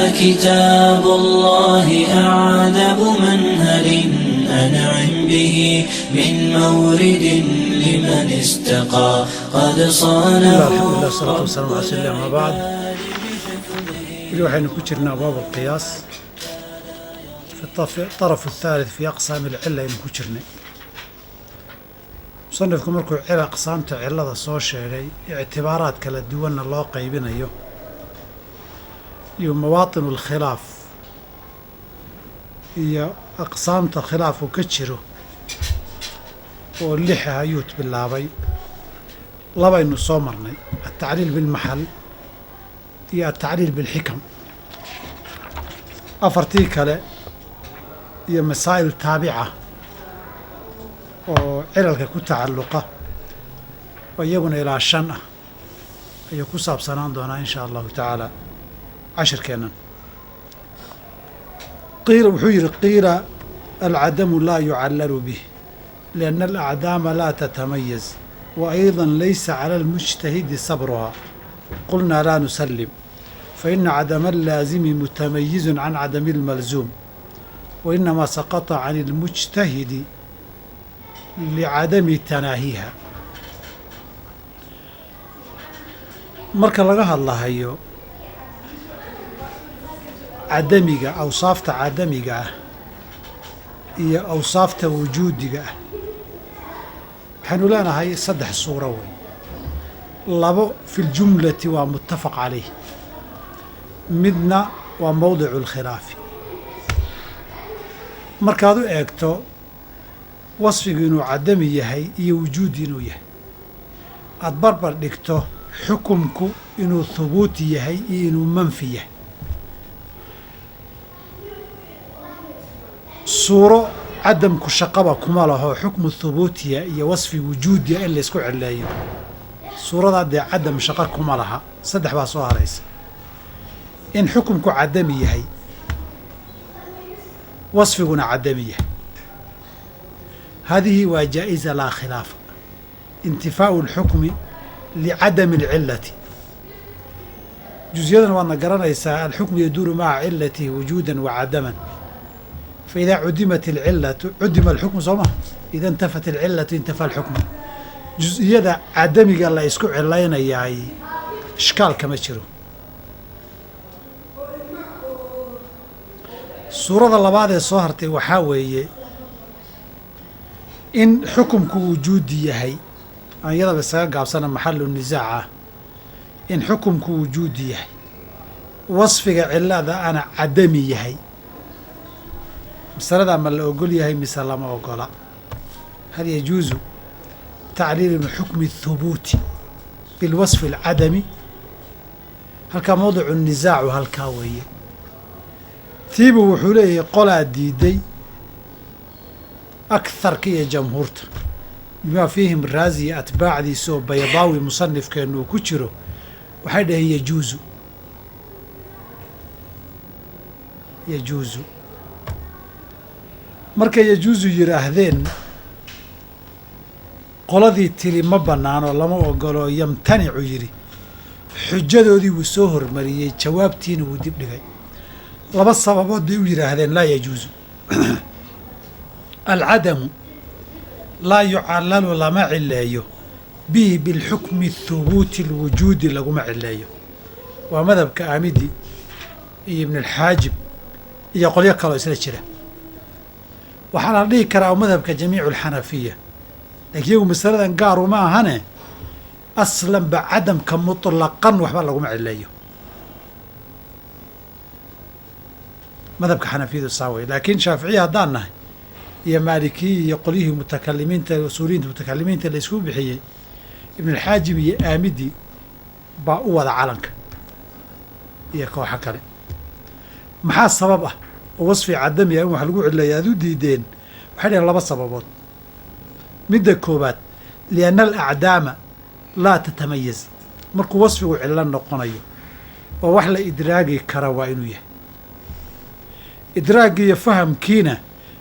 لكتاب الله أعذب منهل أنعم به من مورد لمن استقى قد صانه. الحمد لله والصلاة والسلام على رسول الله، أما بعد. Weli waxaynu ku jirnaa abwaab alqiyaas fi الطرف الثالث في أقسام الcila aynu ku jirnay. Musanifku markuu cil aqsaamta cilada soo sheegay, ictibaaraad kala duwanna loo qaybinayo iyo mawaatin alkhilaaf iyo aqsaamta khilaafku ka jiro oo lixa ayuu bilaabay. Labaynu soo marnay, altacliil bilmaxal iyo altacliil bilxikam. Afartii kale iyo masaa'il taabica oo cilalka ku tacalluqa oo iyaguna ilaa shan ah ayuu ku saabsanaan doonaa in shaa allahu tacaala cashirkeennan. Qiila, wuxuu yidhi: qiila alcadamu laa yucallalu bih lianna alacdaama laa tatamayaz, wa ayضa laysa cala almujtahidi sabruha. Qulnaa laa nusalim, faina cadama allaazimi mutamayizu can cadami almalzuum, wa inamaa saqata can almujtahidi licadami tanaahiha. Marka laga hadlahayo cadamiga, awsaafta cadamiga ah iyo awsaafta wujuudiga ah, waxaynu leenahay saddex suuro wey. Labo fi ljumlati waa muttafaq calayh, midna waa mowdicu alkhilaafi. Markaad u eegto wasfigu inuu cadami yahay iyo wujuudi inuu yahay, aada barbar dhigto xukumku inuu hubuuti yahay iyo inuu manfi yahay, suuro cadamku shaqaba kuma laho xukmu hubuutiya iyo wasfi wujuudiya in laysku celeeyo. Suuradaa dee cadam shaqo kuma laha. Saddex baa soo haraysa: in xukumku cadami yahay, wasfiguna cadami yahay. Hadihi waa jaa'iza laa khilaafa, intifaa'u alxukmi licadami alcilati. Jusiyadana waadna garanaysaa, alxukmu yaduuru maca cilatihi wujuudan wa cadaman, faidaa cudimat alcilatu cudima alxukmu, soo maha? Ida intafat alcilatu intafa alxukmu. Jus-iyada cadamiga la isku cilaynayaay ishkaal kama jiro. Suurada labaad ee soo hartay waxaa weeye in xukumku wujuudi yahay, aan iyadaba isaga gaabsana maxalu nisaac ah, in xukumku wujuudi yahay, wasfiga cilada ana cadami yahay. Masaladaa ma la ogol yahay mise lama ogola? Hal yajuusu tacliilu bixukmi athubuuti bilwasfi alcadami? Halkaa mowdicu nisaacu halkaa weeye. Tiibu wuxuu leeyahay qolaa diiday, akharka iyo jamhuurta, bimaa fiihim raazi iyo atbaacdiisa oo Baydaawi musanifkeennu uu ku jiro, waxay dhaheen yajuusu. Yajuusu markay yajuusu yidhaahdeen, qoladii tiri ma bannaano, lama ogolo, yamtanicu yidhi, xujadoodii wuu soo hormariyey, jawaabtiina wuu dib dhigay. Laba sababood bay u yidhaahdeen laa yajuusu. Alcadamu laa yucallalu, lama cileeyo, bihi bilxukmi thubuuti alwujuudi laguma cileeyo. Waa madhabka Aamidi iyo Ibnulxaajib iyo qolyo kaloo isla jira. Waxaana la dhihi karaa madhabka jamiicu alxanafiya, laakiin iyagu masaladan gaaru ma ahane, aslanba cadamka mutlaqan waxba laguma cileeyo. Madhabka xanafiyadu saa wey. Laakiin Shaaficiya haddaan nahay iyo Maalikiyi iyo qolyihii mutakalimiinta, usuuliyiinta mutakalimiinta la isku bixiyey, Ibnulxaajib iyo Aamidi baa u wada calanka iyo kooxo kale. Maxaa sabab ah oo wasfi cadami ah in wax lagu cileeya aad u diideen? Waxay dhaheen laba sababood. Midda koobaad, lianna alacdaama laa tatamayaz. Markuu wasfigu cillo noqonayo oo wax la idraagi kara waa inuu yahay. Idraaggi iyo fahamkiina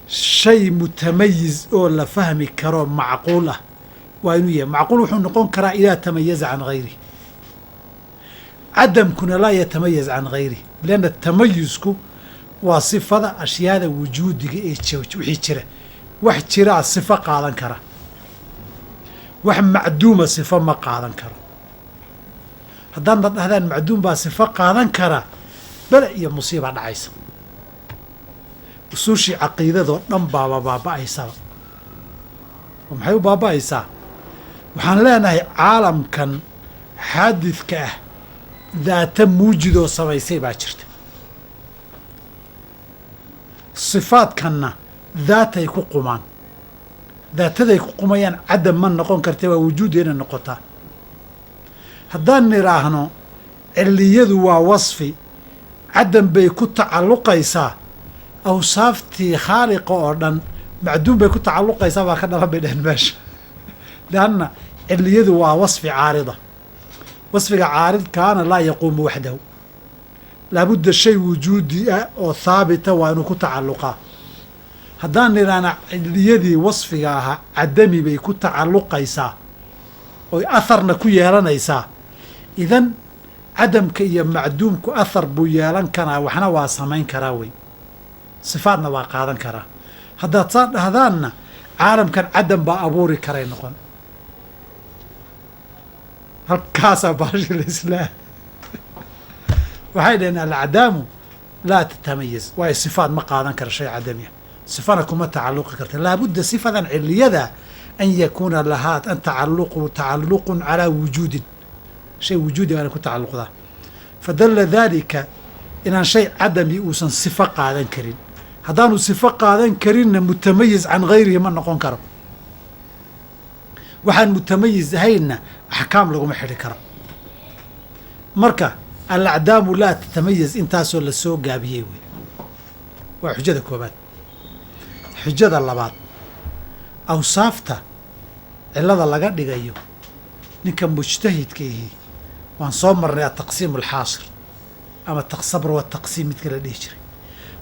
shay mutamayiz oo la fahmi karo macquul ah waa inuu yahay. Macquul wuxuu noqon karaa idaa tamayaza can hayrihi. Cadamkuna laa yatamayaz can gayrih, lianna tamayusku waa sifada ashyaada wujuudiga ee wixii jira. Wax jiraa sifo qaadan kara, wax macduuma sifo ma qaadan karo. Haddaadna dhahdaan macduum baa sifo qaadan kara, bele iyo musiiba dhacaysa, usuushii caqiidadoo dhan baaba baaba'aysaba. Oo maxay u baaba'aysaa? Waxaan leenahay caalamkan xaadidka ah daata muujidoo samaysay baa jirta, sifaadkanna daatay ku qumaan, daataday ku qumayaan cadam ma noqon karta, waa wujuudi inay noqotaa. Haddaan nidhaahno ciliyadu waa wasfi, cadam bay ku tacalluqaysaa, awsaaftii khaaliqa oo dhan macduum bay ku tacalluqaysaa baa ka dhalan bay dheheen meesha. Lianna ciliyadu waa wasfi caarida, wasfiga caaridkaana laa yaquumu waxdahu, laabudda shay wujuudi ah oo haabita waa inuu ku tacalluqaa. Haddaan nidhaahna ciliyadii wasfiga ahaa cadami bay ku tacalluqaysaa oy atharna ku yeelanaysaa, idan cadamka iyo macduumku athar buu yeelan karaa, waxna waa samayn karaa wey, sifaadna waa qaadan karaa. Haddaad saa dhahdaanna caalamkan cadam baa abuuri karay noqon. Halkaasaa baashi lislaam waxay dhaheen alcadaamu laa tatamayaz, waayo sifaad ma qaadan kara shay cadami ah, sifana kuma tacalluqi karta. Laabudda sifadan ciliyada an yakuuna lahaa an tacalluqu tacalluqun calaa wujuudin, shay wujuudi baana ku tacalluqdaa. Fadalla daalika inaan shay cadami uusan sifo qaadan karin. Haddaanu sifo qaadan karinna mutamayiz can gayrihi ma noqon karo. Waxaan mutamayiz ahaynna axkaam laguma xidhi karo. Marka alacdaamu laa tatamayaz intaasoo la soo gaabiyey wey, waa xujada koobaad. Xujada labaad, awsaafta cilada laga dhigayo ninka mujtahidka ihi waan soo marnay ataqsiim alxaasir ama sabr wataqsiim midka la dhihi jiray.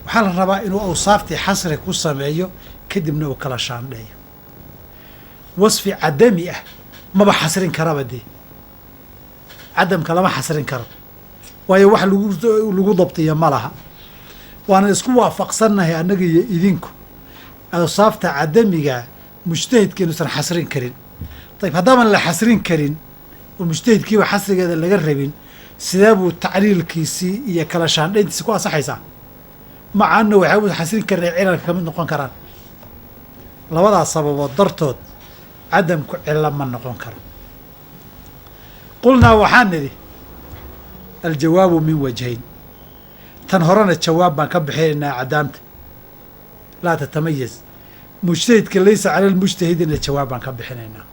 Waxaa la rabaa inuu awsaaftii xasri ku sameeyo, kadibna uu kala shaandheeyo. Wasfi cadami ah maba xasrin karaba, dee cadamka lama xasrin karo, waayo wax lagu dabtiyo ma laha. Waana isku waafaqsannahay annaga iyo idinku awsaafta cadamiga mujtahidka inuusan xasrin karin. Ayib, haddaaban la xasrin karin oo mujtahidkiiba xasrigeeda laga rabin, sidee buu tacliilkiisii iyo kala shaandhayntiisi ku asaxaysaa? Maca anna waxaa u xasrin karnay cilalka kamid noqon karaan. Labadaas sababood dartood cadamku cilo ma noqon karo. Qulnaa waxaan nidhi aljawaabu min wajhayn. Tan horena jawaab baan ka bixinaynaa, cadaamta laa tatamayaz, mujtahidka laysa cala lmujtahidina jawaab baan ka bixinaynaa.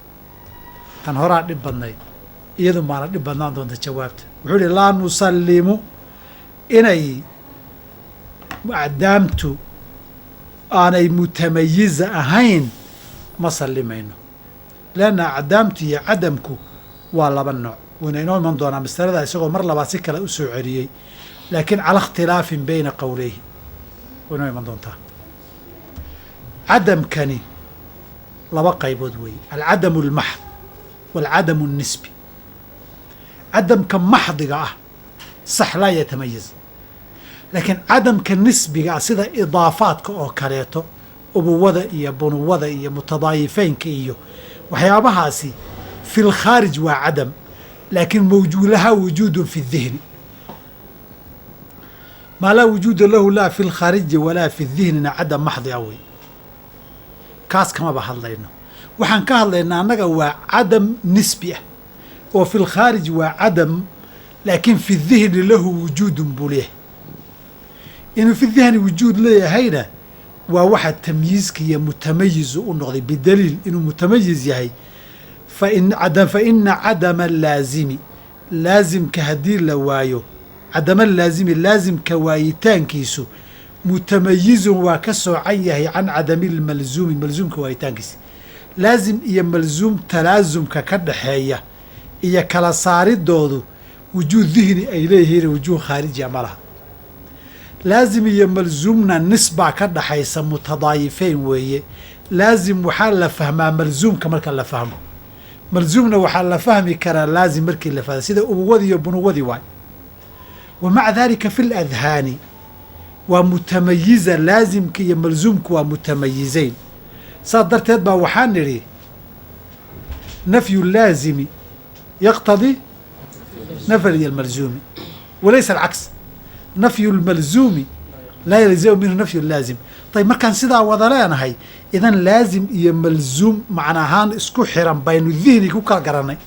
Tan horaa dhib badnayd, iyadu maana dhib badnaan doonta jawaabta. Wuxuu ihi laa nusallimu inay acdaamtu aanay mutamayiza ahayn ma sallimayno, leanna acdaamtu iyo cadamku waa laba nooc. Wayna inoo iman doonaa masalada isagoo mar labaad si kale u soo celiyey, laakiin cala ikhtilaafin bayna qowleyhi way inoo iman doontaa. Cadamkani laba qaybood weeye, alcadamu almaxd waalcadamu alnisbi. Cadamka maxdiga ah sax laa yatamayaz, laakiin cadamka nisbiga ah sida idaafaadka oo kaleeto, ubuwada iyo bunuwada iyo mutadaayifeynka iyo waxyaabahaasi fi lkhaarij waa cadam, laakiin lahaa wujuudun fi dihni. Maa laa wujuuda lahu laa fi lkhaariji walaa fi dihnina cadam maxdi ah wey. Kaas kamaba hadlayno. Waxaan ka hadlaynaa annaga waa cadam nisbi ah oo fi lkhaarij waa cadam, laakiin fi dihni lahu wujuudun buu leeyahay. Inuu fi dihni wujuud leeyahayna waa waxa tamyiizka iyo mutamayizu u noqday bidaliil inuu mutamayiz yahay. Fa ina cadama laazimi, laazimka haddii la waayo, cadama laazimi laazimka waayitaankiisu mutamayizun waa ka soocan yahay can cadami lmalzuumi, malzuumka waayitaankiisa. Laazim iyo malzuum talaasumka ka dhaxeeya iyo kala saaridoodu wujuud dihni ay leeyihiin, wujuud khaarijiya ma laha. Laazim iyo malzuumna nisbaa ka dhaxaysa, mutadaayifeyn weeye. Laazim waxaa la fahmaa malzuumka marka la fahmo, malzuumna waxaa la fahmi karaa laazim markii la fahmo, sida ubuwadii iyo bunuwadii waay. Wa maca dalika fi ladhaani waa mutamayiza, laazimka iyo malzuumku waa mutamayizeyn. Saas darteed baa waxaan nidhi nafyu laazimi yaqtadii nafy almalzuumi walaysa alcaks, nafyu lmalzuumi laa yalzamu minhu nafyu laazim. Ayb, markaan sidaa wada leenahay, idan laazim iyo malzuum macna ahaan isku xiran baynu dihni ku kala garanay,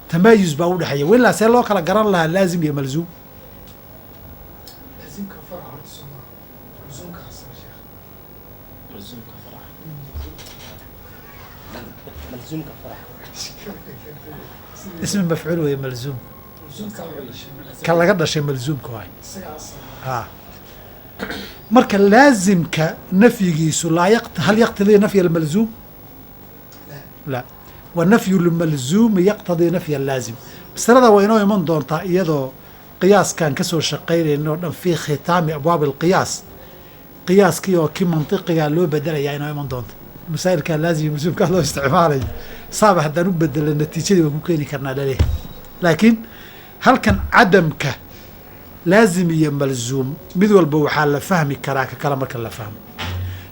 tamaayuz baa udhexeeya. Wilaa see loo kala garan lahaa laazim iyo malzuum? Ismi mafcuul weeye malzuum, ka laga dhashay malzuumka waay. Ha, marka laazimka nafyigiisu laa hal yaqtadii nafy almalzuum? La, wa nafyu lmalzuumi yaqtadii nafy allaazim. Masalada waa inoo iman doontaa iyadoo qiyaaskan kasoo shaqaynayno o dhan fii khitaami abwaabi alqiyaas, qiyaaskii oo kii mantiqigaa loo bedelayaa inoo iman doonta. Masaa'ilkaa laazim iyo malzuumkaa loo isticmaalayo saaba haddaan u bedelo natiijadii waan ku keeni karnaa laleeyahay. Laakiin halkan cadamka laazim iyo malzuum mid walba waxaa la fahmi karaa ka kale marka la fahmo.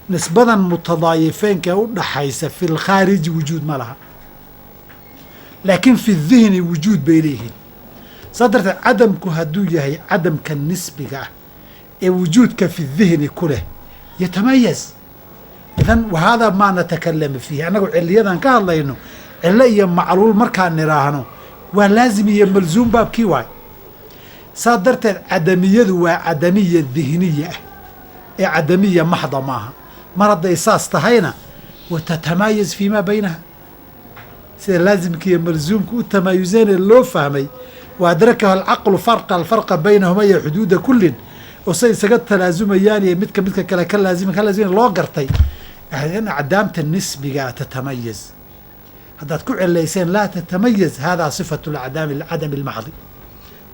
Nisbadan mutadaayifeenka u dhaxaysa fi lkhaariji wujuud ma laha, laakiin fi dihni wujuud bay leeyihiin. Saas darteed cadamku hadduu yahay cadamka nisbiga ah ee wujuudka fi dihni ku leh yatamayaz. Idan wahaadaa maa natakalamu fiihi, annagu ciliyadan ka hadlayno cilo iyo macluul markaan nidhaahno waa laazim iyo malzuum baabkii waay. Saa darteed cadamiyadu waa cadamiya dihniya ah ee cadamiya maxda maaha. Mar hadday saas tahayna wa tatamaayaz fii maa baynaha, sida laazimka iyo malzuumka u tamaayuseene loo fahmay wa adrakahu alcaqlu farqa alfarqa baynahuma iyo xuduuda kullin, oo say isaga talaasumayaan iyo midka midka kale ka laazima ka laazima loo gartay. Acdaamta nisbiga tatamayaz, haddaad ku cilayseen laa tatamayaz, haadaa sifatu acdaami alcadami almaxdi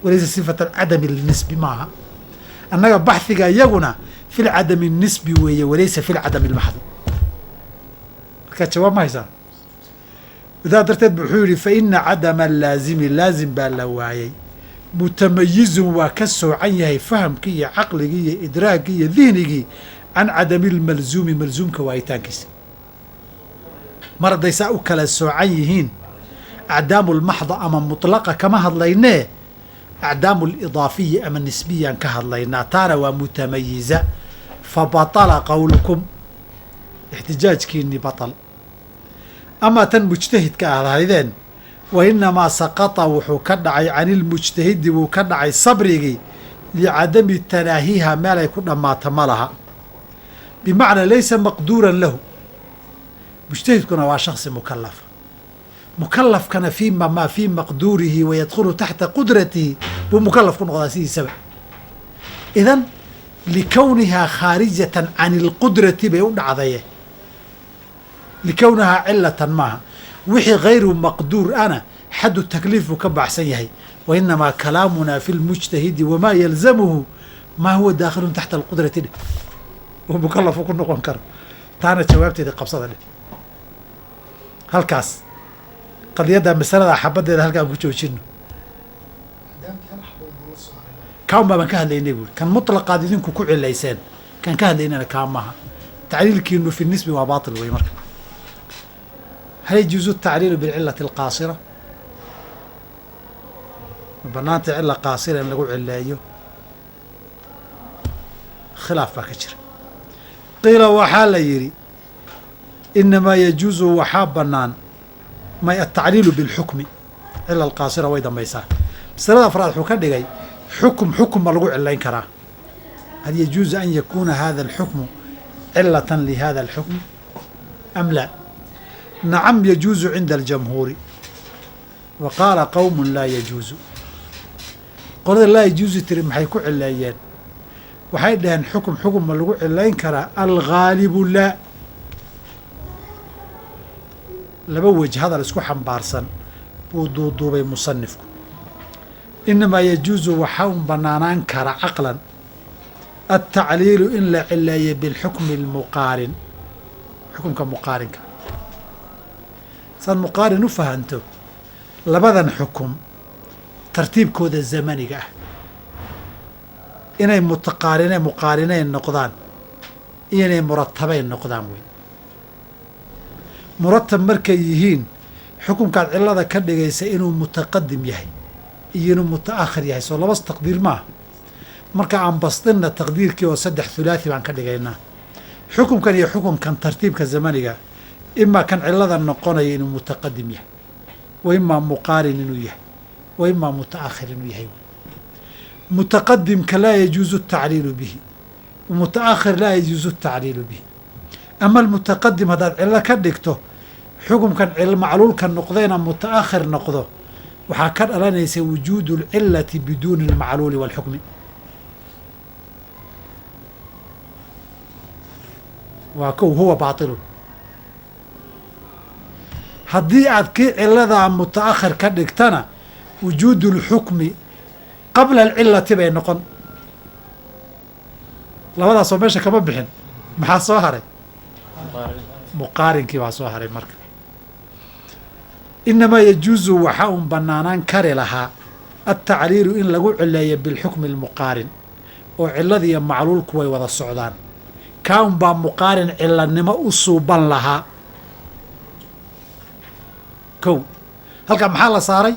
walaysa sifat alcadami alnisbi maaha. Annaga baxhiga iyaguna fi lcadami nisbi weeye walaysa fi lcadami almaxdi. Markaa jawaab ma haysaa? Sidaa darteed wuxuu yihi fa ina cadama alaazimi, laazim baa la waayey, mutamayizun waa ka soocan yahay fahamkii iyo caqligii iyo idraagii iyo dihnigii can cadami lmalzuumi, malzuumka waayitaankiisa. Mar hadday saa u kala soocan yihiin acdaamu lmaxda ama mutlaqa kama hadlaynee, acdaamu alidaafiya ama nisbiyaan ka hadlaynaa, taana waa mutamayiza. Fa batala qowlukum, ixtijaajkiini batal. Amaa tan mujtahidka aad haydeen, wa inamaa saqata wuxuu ka dhacay can ilmujtahidi, wuu ka dhacay sabrigii licadami tanaahiha, meel ay ku dhammaato ma laha, bimacnaa laysa maqduuran lahu. Mujtahidkuna waa shaksi mukalafa, mukalafkana fiima maa fii maqduurihi wayadkhulu taxta qudratihi buu mukalaf ku noqdaa sidiisaba. Idan likownihaa khaarijatan can ilqudrati bay u dhacdaye, likownahaa cilatan maaha. Wixii hayru maqduur ana xaddu takliif buu ka baxsan yahay. Wa inamaa kalaamunaa fi lmujtahidi wamaa yalzamuhu maa huwa daakhilun taxta alqudrati dheh, uu mukalafu ku noqon karo. Taana jawaabteeda qabsada dheh. Halkaas qadiyadda masalada xabadeeda halkaan ku joojino. Kaan baaban ka hadlaynay buuri, kan mutlaqaad idinku ku cilayseen kan ka hadlaynana kaa maaha. Tacliilkiinu fi nisbi waa baatil wey. Marka hal yajuuzu tacliilu bilcilati alqaasira? Ma banaanta cila qaasira in lagu cileeyo? Khilaaf baa ka jira. Qiila waxaa la yidhi inamaa yajuuzu waxaa banaan may atacliilu bilxukmi, cila alqaasira way dambaysaa. Masalada afraad wuxuu ka dhigay xukum, xukum ma lagu cilayn karaa? Hal yajuuzu an yakuuna hada alxukmu cilatan lihada alxukm am laa? Nacam yajuuzu cinda aljamhuuri, wa qaala qowmu laa yajuuzu. Qolada laa yajuuzu tiri maxay ku cileeyeen? Waxay dhaheen xukum xukum ma lagu cilayn karaa? Alghaalibu laa. Laba wej hadal isku xambaarsan buu duuduubay musanifku. Inamaa yajuuzu waxaa un banaanaan kara caqlan altacliilu in la cileeyo bilxukmi almuqaarin, xukumka muqaarinka. Saad muqaarin u fahanto labadan xukum tartiibkooda zamaniga ah. Inay mutaqaarineen muqaarineyn noqdaan iyo inay muratabeyn noqdaan wey. Muratab markay yihiin xukunkaad cillada ka dhigaysa inuu mutaqadim yahay iyo inuu mutaakhir yahay, soo labas taqdiir maaha. Marka aan basdinna taqdiirkii oo saddex thulaathi baan ka dhigaynaa. Xukunkan iyo xukunkan tartiibka zamaniga, imaa kan cillada noqonaya inuu mutaqadim yahay, wa imaa muqaarin inuu yahay, wa imaa mutaakhir inuu yahay. Mutaqadimka laa yajuuzu atacliilu bihi, mutaakhir laa yajuuzu atacliilu bihi. Ama almutaqadim haddaad cillo ka dhigto xukunkan macluulka noqdayna mutaakhir noqdo, waxaa ka dhalanaysa wujuudu alcillati biduuni almacluuli waalxukmi. Waa kow, huwa baatilun. Haddii aad kii cilladaa mutaakhir ka dhigtana wujuudu alxukmi qabla alcillati bay noqon. Labadaasoo meesha kama bixin, maxaa soo haray? Muqaarinkii baa soo haray. Marka inamaa yajuusu waxa uun banaanaan kari lahaa altacliilu in lagu cileeyo bilxukmi almuqaarin, oo cilladiiyo macluulku way wada socdaan. Kaa un baa muqaarin cillanimo u suuban lahaa. Kow, halkaa maxaa la saaray?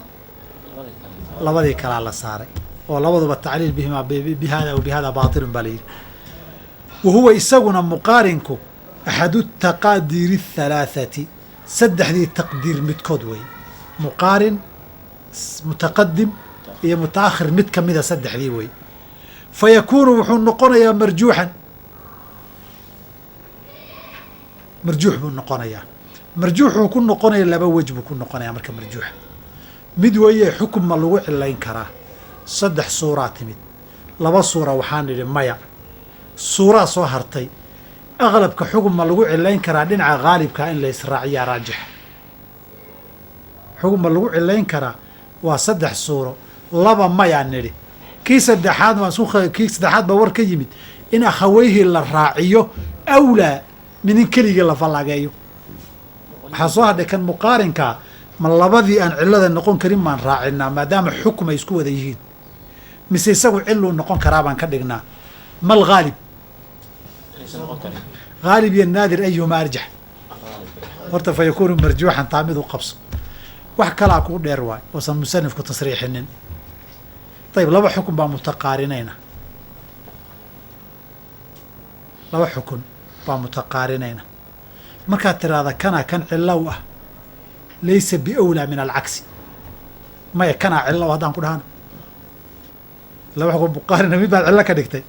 Labadii kalaa la saaray, oo labaduba tacliil bihimaa bihada wa bihada baatilun baa la yidhi. Wa huwa isaguna muqaarinku axadu taqaadiiri athalaathati, saddexdii taqdiir midkood weeye. Muqaarin, mutaqadim iyo mutaakhir mid ka mida saddexdii weeye. Fa yakuunu wuxuu noqonayaa marjuuxan, marjuux buu noqonayaa. Marjuuxuu ku noqonaya laba wej buu ku noqonayaa. Marka marjuuxa mid weeye, xukun ma lagu cilayn karaa? Saddex suuraa timid, laba suura waxaan idhi maya, suuraa soo hartay. Aqlabka xukun ma lagu cilayn karaa? Dhinaca haalibkaa in la israaciyaa raajixa. Xukun ma lagu cilayn karaa? Waa saddex suuro, laba mayaa nidhi. Kii saddexaad waan isku, kii saddexaad baa war ka yimid in akhaweyhii la raaciyo awlaa min in keligii la fallaageeyo. Waxaa soo hadhay kan muqaarinkaa, ma labadii aan cillada noqon karin baan raacinaa maadaama xukm ay isku wada yihiin, mise isagu cilluu noqon karaa baan ka dhignaa? Mal haalib, haalib iyo naadir ayuhuma arjax? Horta fa yakuunu marjuuxan, taa mid u qabso. Wax kalaa kuu dheer waay oosan musanifku tasriixinin. Ayib, laba xukun baa mutaqaarinayna, laba xukun baa mutaqaarinayna. Markaad tiraahda kanaa kan cilow ah, laysa biawlaa min alcagsi. Maya, kanaa cilow haddaan ku dhahana, laba xukun muqaarina mid baad cillo ka dhigtay,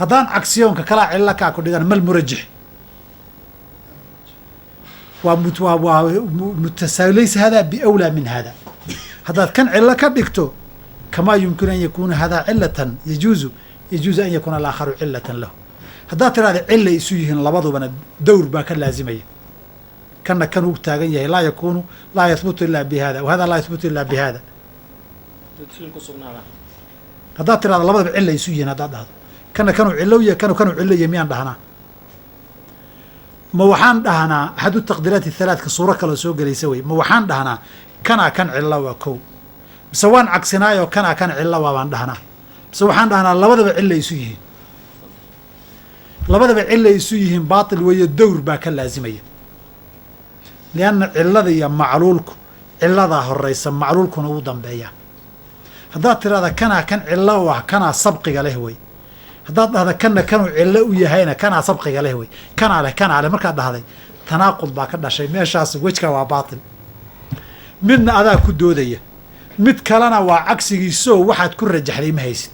haddaan cagsiyoonka kalaa cillo kaa ku dhigan, mal murajix waa laysa hada biawlaa min hada. Haddaad kan cillo ka dhigto, kamaa yumkinu an yakuuna hada cilatan, yajuuzu an yakuuna alaakharu cilatan lahu. Haddaad tiraahda cillay isu yihiin labadubana, dowr baa ka laazimaya. Kanna kan uu taagan yahay, laa yakuunu laa yahbutu ilaa bi hada, wa hada laa yahbutu ilaa bi hada. Haddaad tirahda labadaba cillay isu yihiin, haddaad dhahdo kana kanuu cillow yahay, kanu kanuu cillo yahay, miyaan dhahnaa? Ma waxaan dhahnaa axadu taqdiiraati thalaathka suuro kaloo soo gelaysa wey. Ma waxaan dhahnaa kanaa kan cillo waa kow, mise waan cagsinaayoo kanaa kan cillo waa baan dhahnaa, mise waxaan dhahnaa labadaba cillay isu yihiin? Labadaba cillay isu yihiin baatil weeye, dowr baa ka laazimaya. Lianna cillada iyo macluulku, cilladaa horeysa, macluulkuna wuu dambeeyaa. Haddaad tirahda kanaa kan cillo u ah, kanaa sabqiga leh wey. Haddaad dhahda kanna kanuu cillo u yahayna, kanaa sabqiga leh wey, kanaa leh kanaa leh. Markaad dhahday tanaaqud baa ka dhashay meeshaas, wejka waa baatil. Midna adaa ku doodaya, mid kalena waa cagsigiisoo waxaad ku rajaxday ma haysid.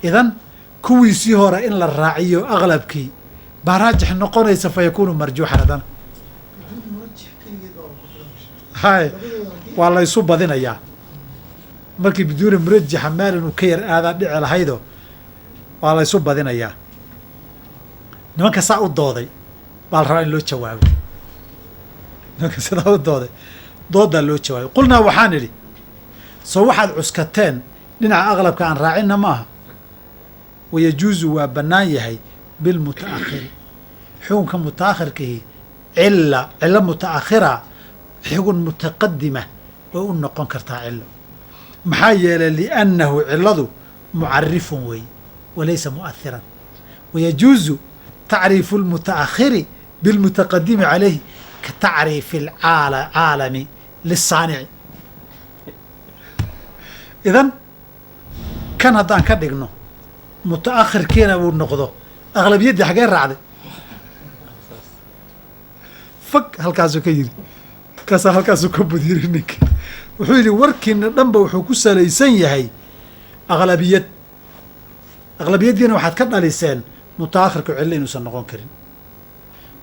Idan kuwiisii hore in la raaciyo aqlabkii baa raajix noqonaysa, fa yakuunu marjuuxan. Haddana hay waa la isu badinayaa. Markii biduuni murajaxa meel inuu ka yar aadaa dhici lahaydoo, waa la isu badinayaa. Nimanka saa u dooday baa la rabaa in loo jawaabo. Nimanka sidaa u dooday, dooddaa loo jawaabay. Qulnaa waxaan idhi, soo waxaad cuskateen dhinaca aqlabka aan raacinna maaha. Wayajuusu waa bannaan yahay bilmutaakhiri, xukunka mutaakhirkihi cilla, cillo mutaakhira xukun mutaqadima way u noqon kartaa cillo. Maxaa yeelay liannahu ciladu mucarifun weeye walaysa mu'ahiran, wayajuuzu tacriifu lmutaakhiri bilmutaqadimi calayhi ka tacriifi alcaalami lisaanici. Idan kan haddaan ka dhigno mutaakhirkiina uu noqdo aqlabiyaddii xaggee raacday, fag halkaasuu ka yiri, kaasaa halkaasuu ka budyiri ninka. Wuxuu yidhi warkiina dhanba wuxuu ku salaysan yahay aqlabiyad, aqlabiyaddiina waxaad ka dhaliseen mutaakhirku cillo inuusan noqon karin.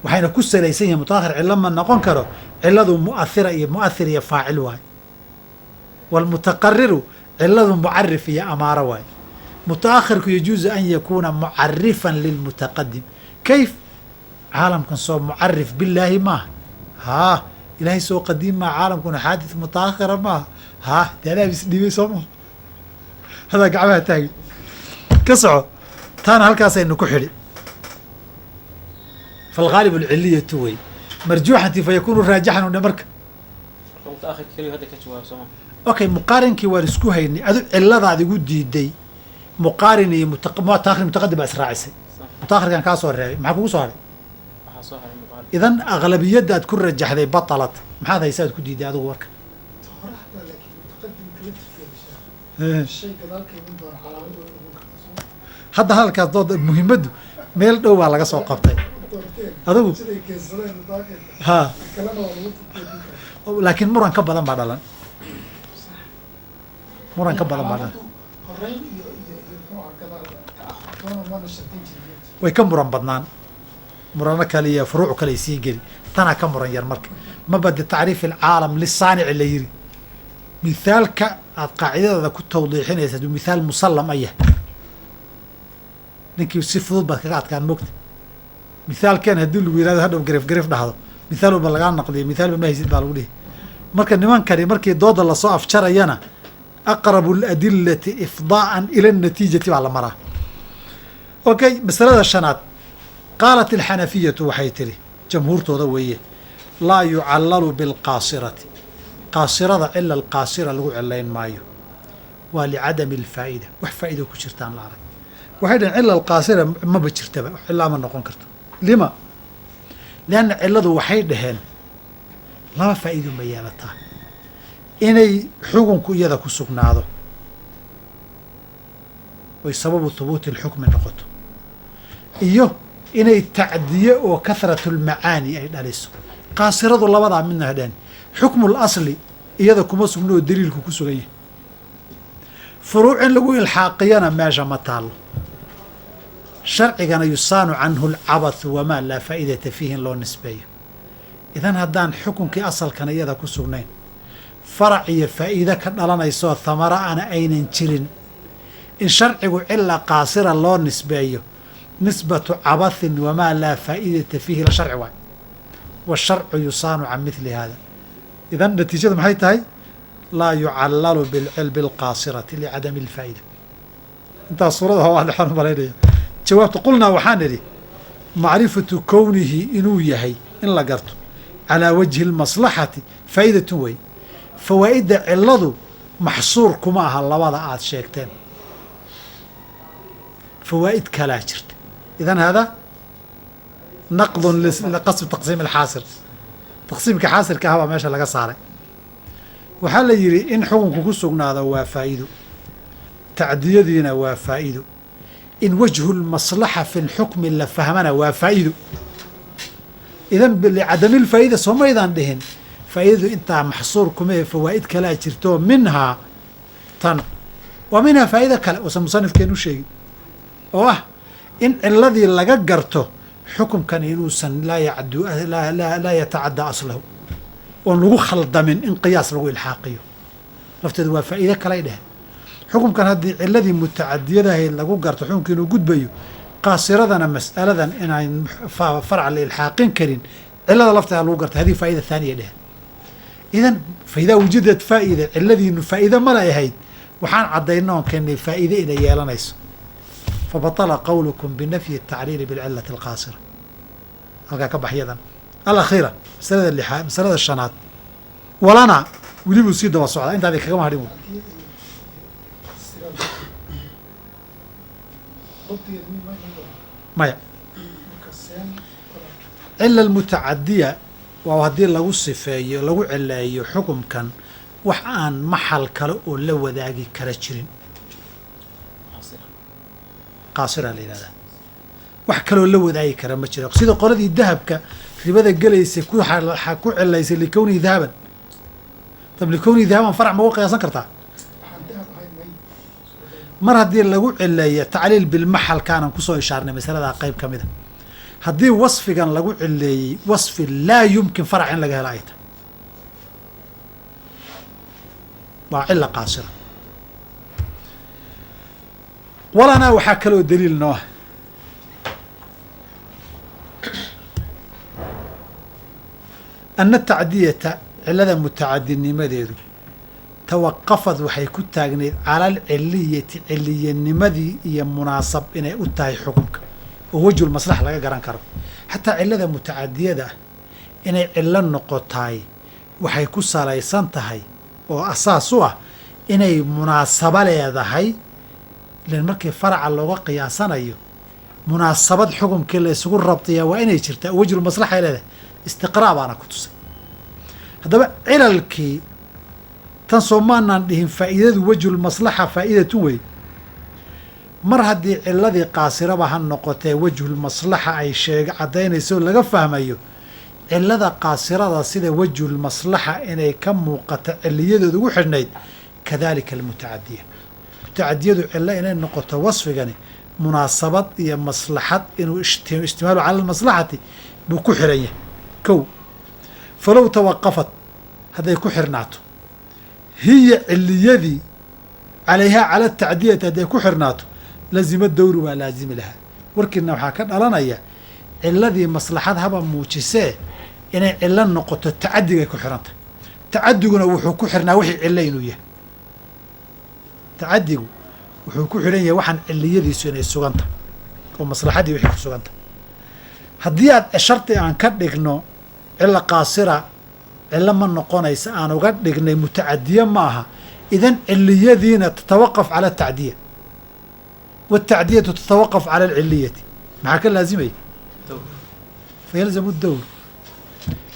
Waxayna ku salaysan yahay mutaakhir cillo ma noqon karo, cilladu mu'athira iyo mu'athir iyo faacil waaye, waalmutaqariru cilladu mucarif iyo amaaro waaye. Mutaakhirku yajuuzu an yakuuna mucarifan lilmutaqadim. Kayf? Caalamkan soo mucarif billaahi maaha, haa ilaahay soo qadiim maa, caalamkuna xaadith mutaakhira maaha, haa dee adaab isdhiibay soo maha, hadaa gacmaha taagi ka soco. Taana halkaasaynu ku xidhi. Falghaalib alciliyatu wey marjuuxanti fa yakuunu raajixan une marka. Okay, muqaarinkii waan isku haynay, adu ciladaad igu diiday muqaarin iyo mutaakhir mutaqadim baa israacisay, mutaakhirkan kaa soo reebay, maxaa kugu soo haray? Idan aqlabiyadda aad ku rajaxday batalat, maxaad haysa aad ku diiday adigu warka? Hadda hadalkaas dooda muhiimaddu meel dhow baa laga soo qabtay adigu, ha, laakiin muran ka badan baa dhalan, muran ka badan baa dhalan, way ka muran badnaan, murano kale iyo furuuc kale ay sii geli, tanaa ka muran yar marka. Mabadi tacriif alcaalam lisaanici la yiri, mithaalka aad qaacidadaada ku tawdiixinaysa hadduu mithaal musallam a yahay, ninkii si fudud baad kaga adkaan mogta. Mithaalkeen haddii lagu yihahdo hadhow garef garef dhahdo, mithaal walba lagaa naqdiyo, mithaalba ma haysid baa lagu dhihi. Marka nimankani markii dooda lasoo afjarayana aqrabu aladillati ifdaa'an ila anatiijati baa la maraa. Okay, masalada shanaad, qaalat alxanafiyatu waxay tidhi jamhuurtooda weeye, laa yucallalu bilqaasirati, qaasirada cila alqaasira lagu cilayn maayo, waa licadami alfaa'ida, wax faa'ido ku jirtaan la arag. Waxay dhaheen cila alqaasira maba jirtaba, cilaa ma noqon karto. Lima? Lianna ciladu waxay dhaheen laba faa'iido ma yeelataa, inay xukunku iyada ku sugnaado oy sababu hubuuti alxukmi noqoto, iyo inay tacdiye oo kathratu lmacaani ay dhaliso. Qaasiradu labadaa midna hadheen, xukmu lasli iyada kuma sugno oo daliilku ku sugan yahay, furuuc in lagu ilxaaqiyana meesha ma taallo, sharcigana yusaanu canhu alcabathu wamaa laa faa'idata fiihi in loo nisbeeyo. Idan haddaan xukunkii asalkana iyada ku sugnayn, farac iyo faa'iide ka dhalanaysoo thamara ana aynan jirin, in sharcigu cila qaasira loo nisbeeyo nisbatu cabathin wamaa laa faa'idata fiihi la sharci waay, washarcu yusaanu can mithli hada. Idan natiijadu maxay tahay? Laa yucallalu bilqaasirati licadami alfaa'ida. Intaas suurada waa waadixaan u malaynaya. Jawaabta qulnaa waxaan idhi macrifatu kownihi inuu yahay in la garto calaa wajhi almaslaxati faa'idatun wey. Fawaa'idda ciladu maxsuur kuma aha labada aad sheegteen, fawaa'id kalaa jirta. Idan hada naqdun liqasbi taqsiim alxaasir, taqsiimka xaasirka ah baa meesha laga saaray. Waxaa la yidhi in xukunku ku sugnaado waa faa'iido, tacdiyadiina waa faa'iido, in wajhu lmaslaxa fi lxukmi la fahmana waa faa'iido. Idan licadami lfaa'ida soo maydaan dhihin, faa'iidadu intaa maxsuur kuma ee fawaa'id kalaa jirto, minhaa tan waa minhaa faa'ida kale uusan musanifkeen u sheegin, oo ah in ciladii laga garto xukumkan inuusan laa yatacaddaa aslahu, oon lagu khaldamin in qiyaas lagu ilxaaqiyo, lafteedu waa faa'iide kalay dheheen. Xukumkan haddii ciladii mutacadiyadahayd lagu garto xukumka inuu gudbayo, qaasiradana mas'aladan inaan farc la ilxaaqin karin cilada lafteeda lagu garta, hadii faa'ida thaaniya dheheen. Idan faidaa wujidad faa'ida, ciladiinu faa'iide mala ahayd, waxaan caddayna oon keennay faa'iide inay yeelanayso. Fabatala qowlukum binafyi atacliili bilcilati alqaasira. Halkaa ka baxyadan alakhiira, masalada lixaad, masalada shanaad, walana weli buu sii daba socdaa, intaadi kagama hadhin. Maya, cila almutacadiya waa haddii lagu sifeeyo lagu cileeyo xukumkan wax aan maxal kale oo la wadaagi kara jirin, qaasira la yidhahdaa. Wax kaloo la wadaagi kara ma jiro, sida qoladii dahabka ribada gelaysay ku cilaysay likownihi dahaban. Tab likownihi dahaban farac ma uga qiyaasan kartaa? Mar haddii lagu cileeyo tacliil bilmaxalkaanan kusoo ishaarnay masaladaa qayb ka mida. Haddii wasfigan lagu cileeyey wasfi laa yumkin farac in laga helo ay tahay, waa cila qaasira. Walanaa waxaa kaloo daliil noo ah ana tacdiyata cilada mutacadinimadeedu tawaqafad waxay ku taagnayd cala alciliyati ciliyanimadii iyo munaasab inay u tahay xukunka oo wejhul maslaxa laga garan karo. Xataa cilada mutacadiyada ah inay cilo noqotaay waxay ku salaysan tahay oo asaas u ah inay munaasabo leedahay. Ilan markii faraca looga qiyaasanayo munaasabad xukumkii la isugu rabtiyaa waa inay jirtaa oo wejhul maslaxa ay leedahay. Istiqraa baana ku tusay. Haddaba cilalkii tan soo maanaan dhihin faa'iidadu wejhul maslaxa faa'iidatun wey. Mar haddii ciladii qaasiraba ha noqotee wejhul maslaxa ay sheeg caddaynayso laga fahmayo cilada qaasirada sida wejhul maslaxa inay ka muuqato ciliyadooda ugu xidhnayd, kadalika almutacadiya. Mutacadiyadu cilo inay noqoto wasfigani munaasabad iyo maslaxad inuu ishtimaalu cala almaslaxati buu ku xiran yahay. Kow, falow tawaqafat hadday ku xirnaato hiya ciliyadii calayhaa cala tacdiyati hadday ku xirnaato lazima dowru waa laazimi lahaa. Warkiina waxaa ka dhalanaya ciladii maslaxad haba muujisee inay cilo noqoto tacadigay ku xiran tahay. Tacadiguna wuxuu ku xirnaa wixii cilo inuu yahay. Tacadigu wuxuu ku xiran yahay waxaan ciliyadiisu inay sugan tahay oo maslaxadii wixii ku sugan tahay. Haddii aad shardi aan ka dhigno cilo qaasira cilo ma noqonaysa aan uga dhignay mutacadiye maaha, idan ciliyadiina tatawaqaf cala atacdiya waatacdiyatu tatawaqaf cala alciliyati. Maxaa ka laazimaya? Fayalzamu dowr.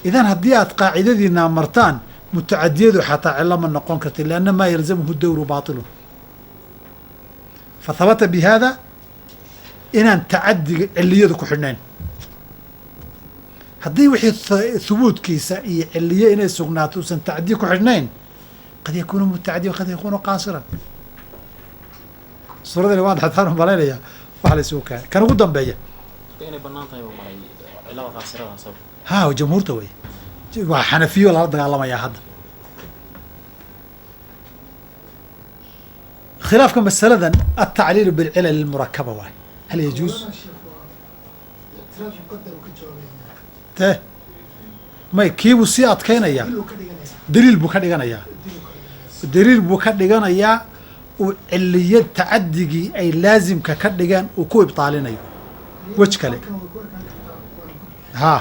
Idan haddii aad qaacidadiina martaan mutacadiyadu xataa cilo ma noqon karta lianna maa yalzamuhu dowru baatilun. Fa habata bi hada inaan tacadiga ciliyadu ku xidhnayn. Haddii wixii hubuudkiisa iyo ciliye inay sugnaato uusan tacdiye ku xidhnayn, qad yakuunu mutacadiyan qad yakuunu qaasiran. Suuradani waan xataan u malaynayaa wax la isugu keenay. Kan ugu dambeeya inay bannaan tahay buu maray cilada qaasirada sabab. Haa, jamhuurta wey, waa xanafiyo lala dagaalamayaa hadda. Khilaafka masaladan altacliilu bilcilal almurakaba waay. Hal yajuuz te may kiibuu sii adkaynayaa, daliil buu ka dhiganayaa, daliil buu ka dhiganayaa uu ciliya tacadigii ay laasimka ka dhigeen uu ku ibtaalinayo wej kale. Haa,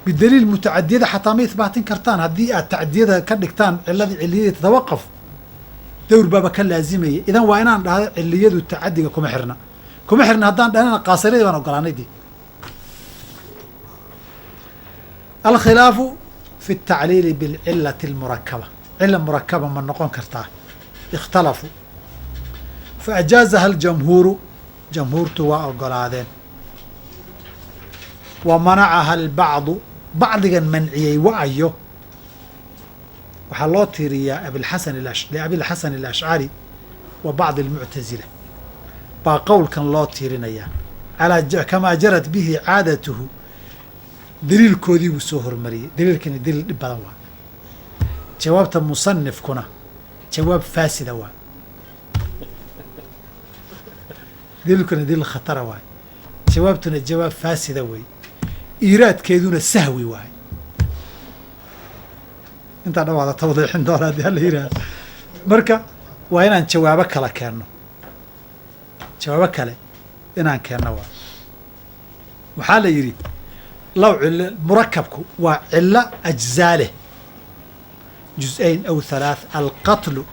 bidaliil mutacadiyada xataa ma ihbaatin kartaan haddii aad tacdiyada ka dhigtaan ciladii ciliyadii tatawaqaf dowr baaba ka laazimaya. Idan waa inaan dhahdo ciliyadu tacadiga kuma xirna, kuma xirna haddaan dhahnana qaasiradii baan ogolaanay dee. Alkhilaafu fi altacliili bilcilati almurakaba. Cila murakaba ma noqon kartaa? Ikhtalafuu fa ajaazaha aljamhuuru, jamhuurtu waa ogolaadeen. Wa manacaha albacdu, bacdigan manciyey wa-ayo waxaa loo tiiriyaa abilxasan liabilxasan alashcari wa bacdi almuctasila baa qowlkan loo tiirinayaa calaa kamaa jarat bihi caadatuhu. Daliilkoodii buu soo hormariyey. Daliilkani daliil dhib badan waa. Jawaabta musanifkuna jawaab faasida waa. Daliilkuna daliil khatara waay, jawaabtuna jawaab faasida wey, iiraadkeeduna sahwi waay. Intaa dhawaada tawdiixin doona haddii hala yidhaahdo. Marka waa inaan jawaabo kale keenno, jawaabo kale inaan keenno waa. Waxaa la yidhi low cilo murakabku waa cilo ajzaa leh, juz-ayn aw halaath, alqatlu,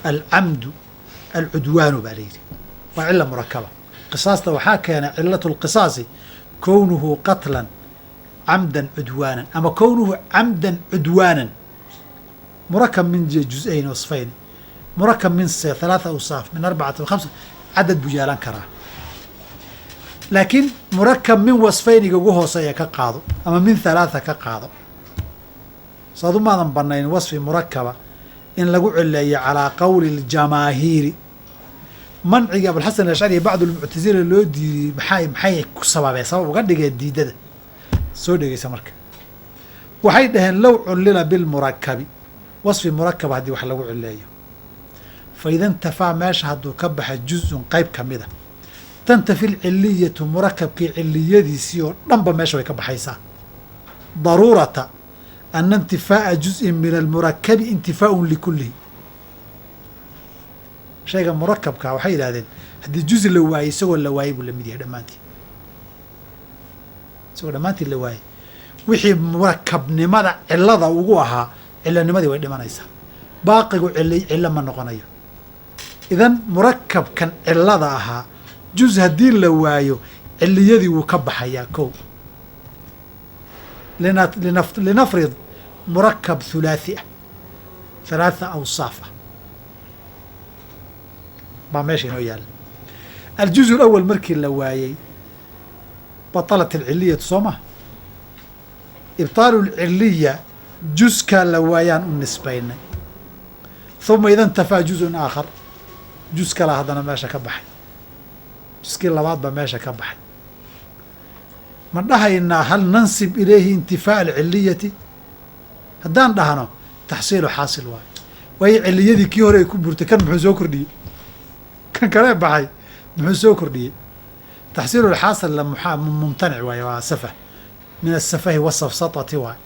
alcamdu, Alcudwaanu baa la yidhi, waa cila murakaba. Qisaasta waxaa keena cilatu lqisaasi kownuhu qatlan camdan cudwaanan ama kownuhu camdan cudwaanan, murakab min juz-ayn wasfayn, murakab min 3 awsaaf, min 4 5, cadad buu yeelan karaa. Laakiin murakab min wasfayniga ugu hooseeya ka qaado ama min 3 ka qaado. Saadu maadan banayn wasfi murakaba in lagu cileeyo calaa qowli ljamaahiiri. Mancigii Abulxasan Alashcari iyo bacdu lmuctasila loo diidiyey maxay ku sababeen, sabab uga dhigeen diidada? Soo dhegeysa marka. Waxay dhaheen low cullila bilmurakabi, wasfi murakaba haddii wax lagu cileeyo, fa ida intafaa meesha hadduu ka baxa juzun qayb ka mida, tantafi lciliyatu murakabkii ciliyadiisii oo dhanba meesha way ka baxaysaa. Daruurata ana intifaa'a juz'in min almurakabi intifaaun likullihi. Shayga murakabka waxay yidhahdeen haddii juz la waayey isagoo la waayey buu la mid yahay dhammaantii, isagoo dhammaantii la waayey. Wixii murakabnimada cilada ugu ahaa cilanimadii way dhimanaysaa, baaqigu cillo ma noqonayo. Idan murakabkan cilada ahaa juz haddii la waayo ciliyadii wuu ka baxayaa. Kow, linafrid murakab thulaathi ah, 3 awsaaf ah baa meesha inoo yaalla. Aljuz alawal markii la waayey batalat alciliyatu, soo maha? Ibtaalu alciliya juskaa la waayaan u nisbaynay. Uma ida intafaa juzun aakhar, juz kala haddana meesha ka baxay, juskii labaad baa meesha ka baxay. Ma dhahaynaa hal nansib ilayhi intifaa'a alciliyati? Haddaan dhahno taxsiilu xaasil waayo, waayo ciliyadii kii hore ay ku burtay, kan muxuu soo kordhiyey? Kan kale baxay muxuu soo kordhiyey? Taxsiilu lxaasil la mumtanic waaye, waa safah min asafahi wasafsatati waaye.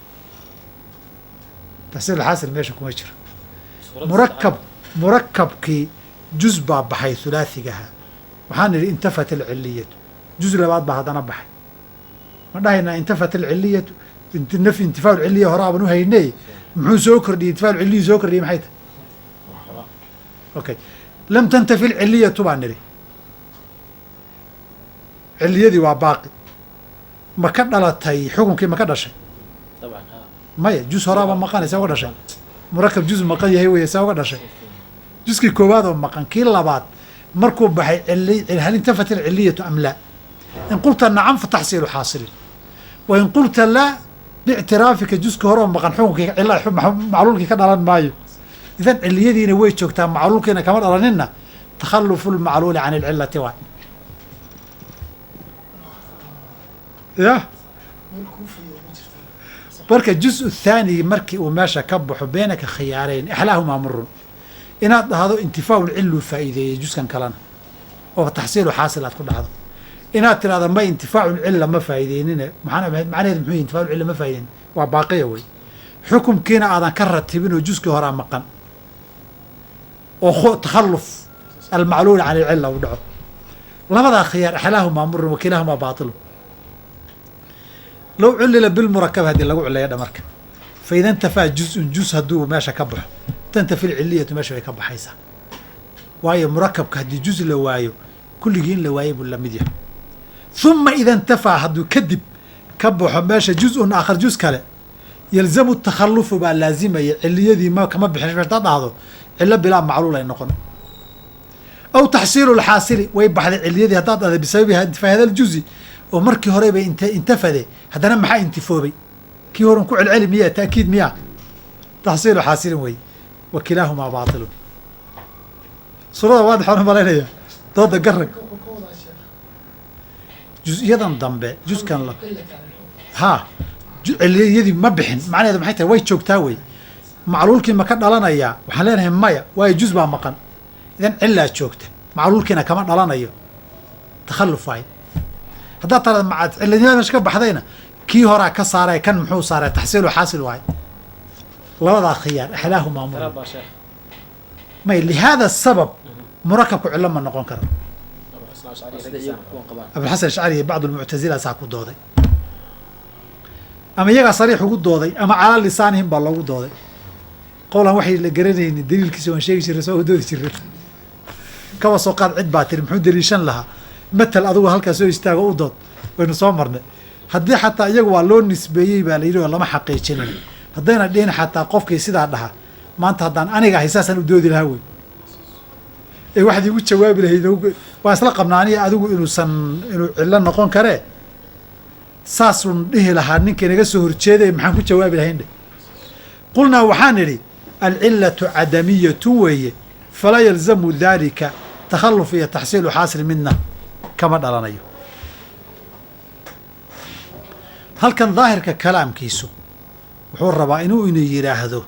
Taxsiilu xaasil meesha kuma jiro. Murakabkii juz baa baxay hulaathigaha, waxaan idhi intafat alciliyatu, juz labaad baa haddana baxay. Ma dhahaynaa intafat alciliyatu, nafyi intifaa lciliya hore aban u haynay, muxuu soo kordhiyey? Intifaa lciliyu soo kordhiyey maxay tahay? Okay, lam tantafi alciliyatu baan nidhi, ciliyadii waa baaqi. Ma ka dhalatay xukunkii? Ma ka dhashay? Maya, juz horaaba maqanay, see uga dhashay? Murakab juz maqan yahay wey, see uga dhashay? Juskii koowaad oo maqan, kii labaad markuu baxay hal intafat alciliyatu am laa? In qulta nacam fa taxsiilu xaasilin, wa in qulta laa biictiraafika juska hore oo maqan xukunkii macluulkii ka dhalan maayo. Idan ciliyadiina way joogtaa, macluulkiina kama dhalaninna. Takhalufu lmacluuli can alcilati waay. Ya marka juz thaani markii uu meesha ka baxo beenaka khiyaarayn axlaahumaa murun, inaad dhahdo intifaacu lcilu faa'iideeyey juskan kalena oo taxsiilu xaasil aad ku dhahdo, inaad tirahdo ma intifaacu lcilla ma faa'iideynine, macnaheedu muxuu intifaacu lcilla ma faa'iideynin, waa baaqiya wey. Xukumkiina aadan ka ratibin oo juskii horaa maqan oo takhalluf almacluul can alcilla uu dhaco. Labadaa khiyaar axlaahumaa murun wakilahumaa baatilu. Low cullila bilmurakab haddii lagu cileeyo dha marka, fa ida intafaa juzun juz hadduu meesha ka baxo tantafi lciliyatu meesha way ka baxaysaa. Waayo murakabka haddii juz la waayo kulligii in la waayey buu lamid yahay. Uma ida intafaa hadduu kadib ka baxo meesha juzun aakhar juz kale, yalzamu takhalufu baa laazimaya, ciliyadii ma kama bixin meesha hadaad dhahdo cilo bilaa macluul ay noqon. Aw taxsiilu lxaasili way baxday ciliyadii haddaad dhahdo bisababi intifaa hada ljuzi, oo markii hore bay intafade, haddana maxaa intifoobay? Kii horen ku celceli miya? Ta'kiid miya? Taxsiilu xaasilin wey, wa kilaahumaa baatilun. Suurada waadixaan u malaynaya dooda garag juz-iyadan dambe juskan la ha ciliyadii ma bixin, macnaheedu maxay tahay? Way joogtaa wey. Macluulkii ma ka dhalanayaa? Waxaan leenahay maya, waayo juz baa maqan. Idan cilaa joogta, macluulkiina kama dhalanayo, takhalluf waayo. Haddaad tarada ciladnimada meesha ka baxdayna kii horaa ka saaray, kan muxuu saaray? Taxsiilu xaasil waayo. Labadaa khiyaar axlaahumaa murun. May lihaada sabab murakabku cillo ma noqon karo. Abulxasan Ashcari iyo bacdu lmuctasila saa ku dooday, ama iyagaa sariix ugu dooday, ama calaa lisaanihim baa loogu dooday. Qowlan waxay la garanaynin daliilkiisa waan sheegi jirray, soo doodi jirray. Kaba soo qaad cid baa tiri muxuu daliishan lahaa, matal adigu halkaas soo istaago u dood, waynu soo marnay. Haddii xataa iyagu waa loo nisbeeyey baa la yidhi oo lama xaqiijinin, haddayna dhihin xataa qofkii sidaa dhaha maanta haddaan aniga ahay saasaan u doodi lahaa wey, ee waxaad igu jawaabi lahayd waan isla qabnaa aniga adigu inuusan inuu cillo noqon karee, saasuun dhihi lahaa ninka inaga soo horjeeday, maxaan ku jawaabi lahayn dheh. Qulnaa waxaan idhi alcilatu cadamiyatun weeye, falaa yalzamu daalika takhalluf iyo taxsiilu xaasil midna kama dhalanayo. Halkan daahirka kalaamkiisu wuxuu rabaa inuu ina yidhaahdo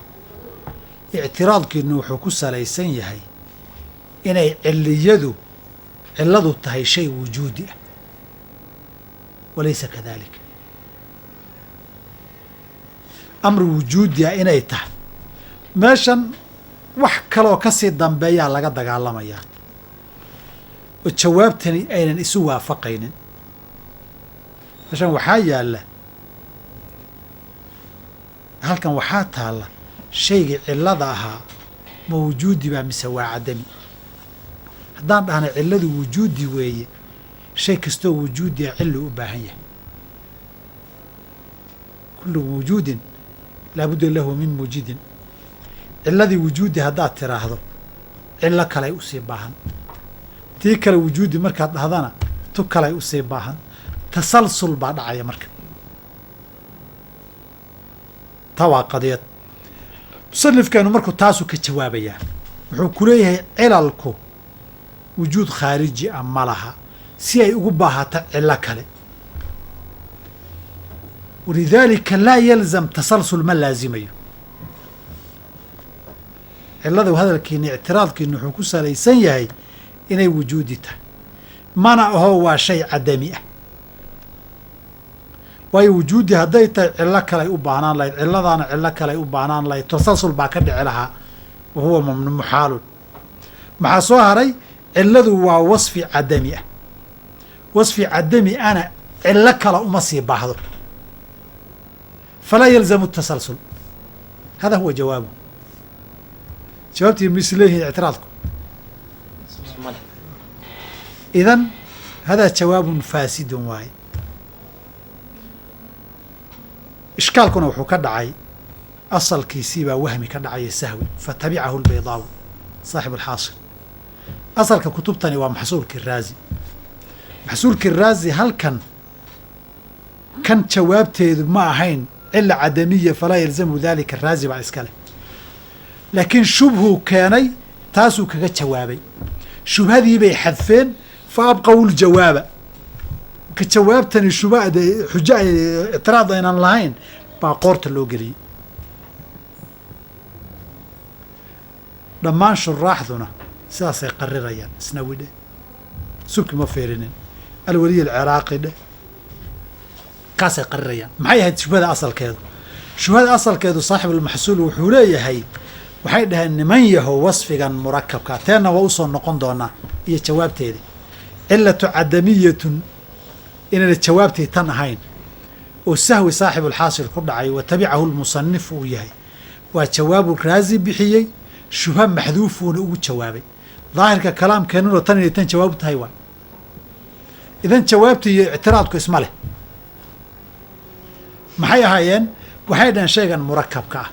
ictiraadkiinu wuxuu ku salaysan yahay inay ciliyadu cilladu tahay shay wujuudi ah, walaysa kadalik. Amr wujuudi ah inay tahay meeshan wax kaloo ka sii dambeeyaa laga dagaalamayaa oo jawaabtani aynan isu waafaqaynin. Meeshan waxaa yaalla, halkan waxaa taalla shaygii cillada ahaa ma wujuudi baa mise waa cadami. Haddaan dhahna cilladu wujuudi weeye, shay kastoo wujuudi ah cillu u baahan yahay. Kullu mawjuudin laabudda lahu min muujidin. Cilladii wujuudi haddaad tiraahdo cillo kalay usii baahan, tii kale wujuudi markaad dhahdana tu kalay usii baahan, tasalsul baa dhacaya marka. Taa waa qadiyad. Musanifkeenu markuu taasuu ka jawaabayaa wuxuu ku leeyahay cilalku wujuud khaariji ah ma laha si ay ugu baahata cillo kale, walidaalika laa yalzam tasalsul ma laazimayo. Cilladu hadalkiina ictiraadkiina wuxuu ku salaysan yahay inay wujuudi tahay, mana aho waa shay cadami ah. Waayo wujuudi hadday tahay cillo kaley u baahnaan lahayd, cilladaana cillo kaley u baahnaan lahayd, tasalsul baa ka dhici lahaa, wa huwa muxaalun. Maxaa soo haray? Cilladu waa wasfi cadami ah, wasfi cadami ana cillo kale uma sii baahdo, falaa yalzamu tasalsul. Hada huwa jawaabu. Jawaabtii misleeyihiin ictiraadku. Idan hada jawaabun faasidun waaye. Ishkaalkuna wuxuu ka dhacay asalkiisii baa wahmi ka dhacaya sahwi, fatabicahu albaydaawi saaxib alxaasil. Asalka kutubtani waa maxsuulkii raazi. Maxsuulkii raazi halkan kan jawaabteedu ma ahayn cilla cadamiya falaa yalzamu dalika, raazi baa iska leh, laakiin shubhuu keenay taasuu kaga jawaabay. Shubhadii bay xadfeen fa abqaw ljawaaba. Ka jawaabtani shubhada xujo ictiraad aynan lahayn baa qoorta loo geliyey. Dhammaan shuraaxduna sidaasay qarirayaan. Isnawi dheh, subki ma fiirinin, alwaliy alciraaqi dheh, kaasay qarirayaan. Maxay ahayd shubhada asalkeedu? Shubhada asalkeedu saaxibulmaxsuul wuxuu leeyahay, waxay dhaheen niman yahow wasfigan murakabka, teenna waa usoo noqon doonaa iyo jawaabteeda. Cilatu cadamiyatun inayna jawaabtii tan ahayn oo sahwi saaxibulxaasil ku dhacay wa tabicahu lmusanif uu yahay, waa jawaabu raazi bixiyey, shubha maxduufuuna ugu jawaabay. Daahirka kalaamkeenuna tan inay tan jawaabu tahay waa. Idan jawaabtii iyo ictiraadku isma leh. Maxay ahaayeen? Waxay dhaheen shaygan murakabka ah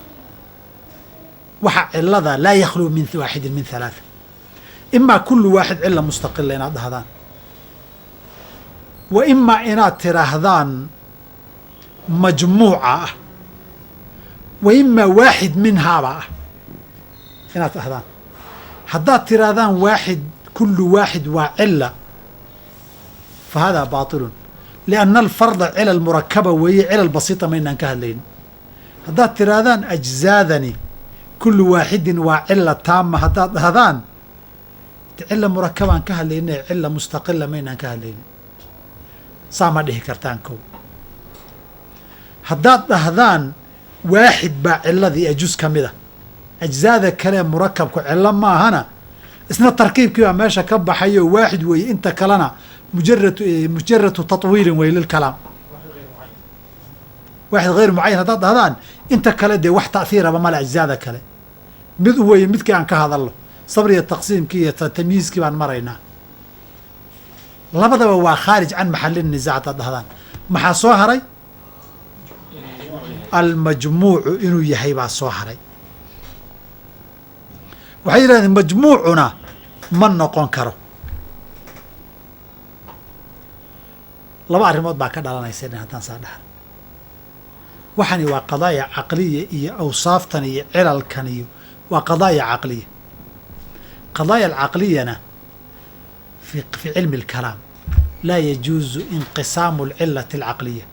waxa cillada laa yakhluu min waaxidin min halaatha, imaa kullu waaxid cilla mustaqila inaad dhahdaan, wa imaa inaad tiraahdaan majmuuca ah, wa imaa waaxid minhaaba ah inaad dhahdaan. Haddaad tiraahdaan waaxid kullu waaxid waa cilla, fa hada baatilun, lianna alfarda cilal murakaba weeye, cilal basiita maynaan ka hadlaynin. Haddaad tiraahdaan ajzaadani kullu waaxidin waa cilla taama, haddaad dhahdaan cilla murakabaan ka hadlayna, cilla mustaqila maynaan ka hadlaynin, saa ma dhihi kartaan. Kow haddaad dhahdaan waaxid baa cilladii ee juz ka mid a, ajzaada kale murakabku cillo maahana, isna tarkiibkii baa meesha ka baxayo waaxid weeye, inta kalena mujaratu tatwiilin wey lilkalaam, waaxid hayr mucayan haddaad dhahdaan inta kale dee wax ta'hiiraba male ajzaada kale, mid weeye midkii aan ka hadalno. Sabr iyo taqsiimkii iyo tamyiizkii baan maraynaa. Labadaba waa khaarij can maxali nisaac hadaad dhahdaan. Maxaa soo haray? Almajmuucu inuu yahay baa soo haray. Waxay yidhahdeen majmuucuna ma noqon karo. Laba arrimood baa ka dhalanaysa in haddaan saa dhahno. Waxani waa qadaaya caqliya iyo awsaaftan iyo cilalkan iyo waa qadaaya caqliya. Qadaaya alcaqliyana fi cilmi alkalaam laa yajuuzu inqisaamu alcilati alcaqliya.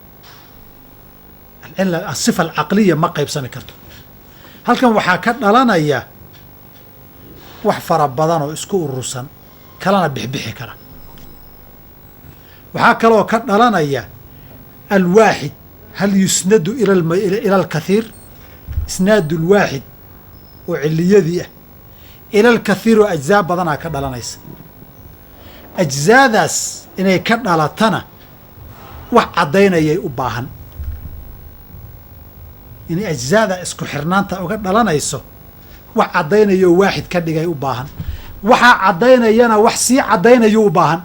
Alcila asifa alcaqliya ma qaybsami karto. Halkan waxaa ka dhalanaya wax fara badan oo isku urursan kalana bixbixi kara. Waxaa kaloo ka dhalanaya alwaaxid hal yusnadu ila alkathiir, isnaadu alwaaxid oo ciliyadii ah ila alkathiir oo ajzaa badanaa ka dhalanaysa. Ajzaadaas inay ka dhalatana wax caddaynayay u baahan. Inay ajzaada isku xirnaanta uga dhalanayso wax caddaynayo waaxid ka dhigay u baahan. Waxaa caddaynayana wax sii caddaynayo u baahan.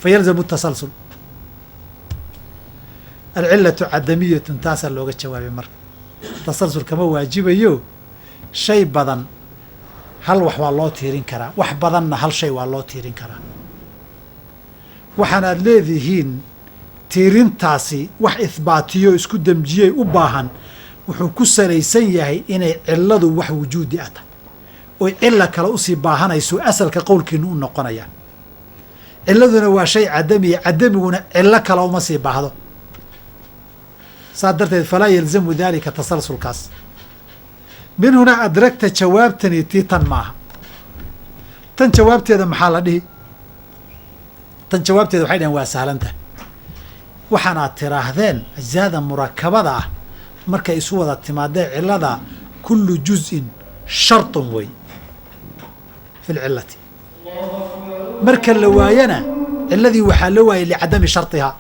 Fayalzamu tasalsul. Alcilatu cadamiyatun, taasaa looga jawaabay marka. Tasalsul kama waajibayo. Shay badan hal wax waa loo tiirin karaa, wax badanna hal shay waa loo tiirin karaa. Waxaanaad leedihiin tiirintaasi wax ihbaatiyo isku demjiyey u baahan wuxuu ku salaysan yahay inay ciladu wax wujuudi ah tahay oy cila kale usii baahanayso asalka qowlkiinu u noqonaya. Ciladuna waa shay cadamiya, cadamiguna cilo kale uma sii baahdo. Saa darteed falaa yalzamu daalika tasalsulkaas. Min hunaa adragta jawaabtani tii tan maaha. Tan jawaabteeda maxaa la dhihi? Tan jawaabteeda waxay dhaheen waa sahlantahay. Waxaanaad tiraahdeen ajzaada murakabada ah markay isu wada timaadee cilada kullu juz'in shartun wey fi lcilati. Marka la waayana ciladii waxaa la waayay licadami shartihaa.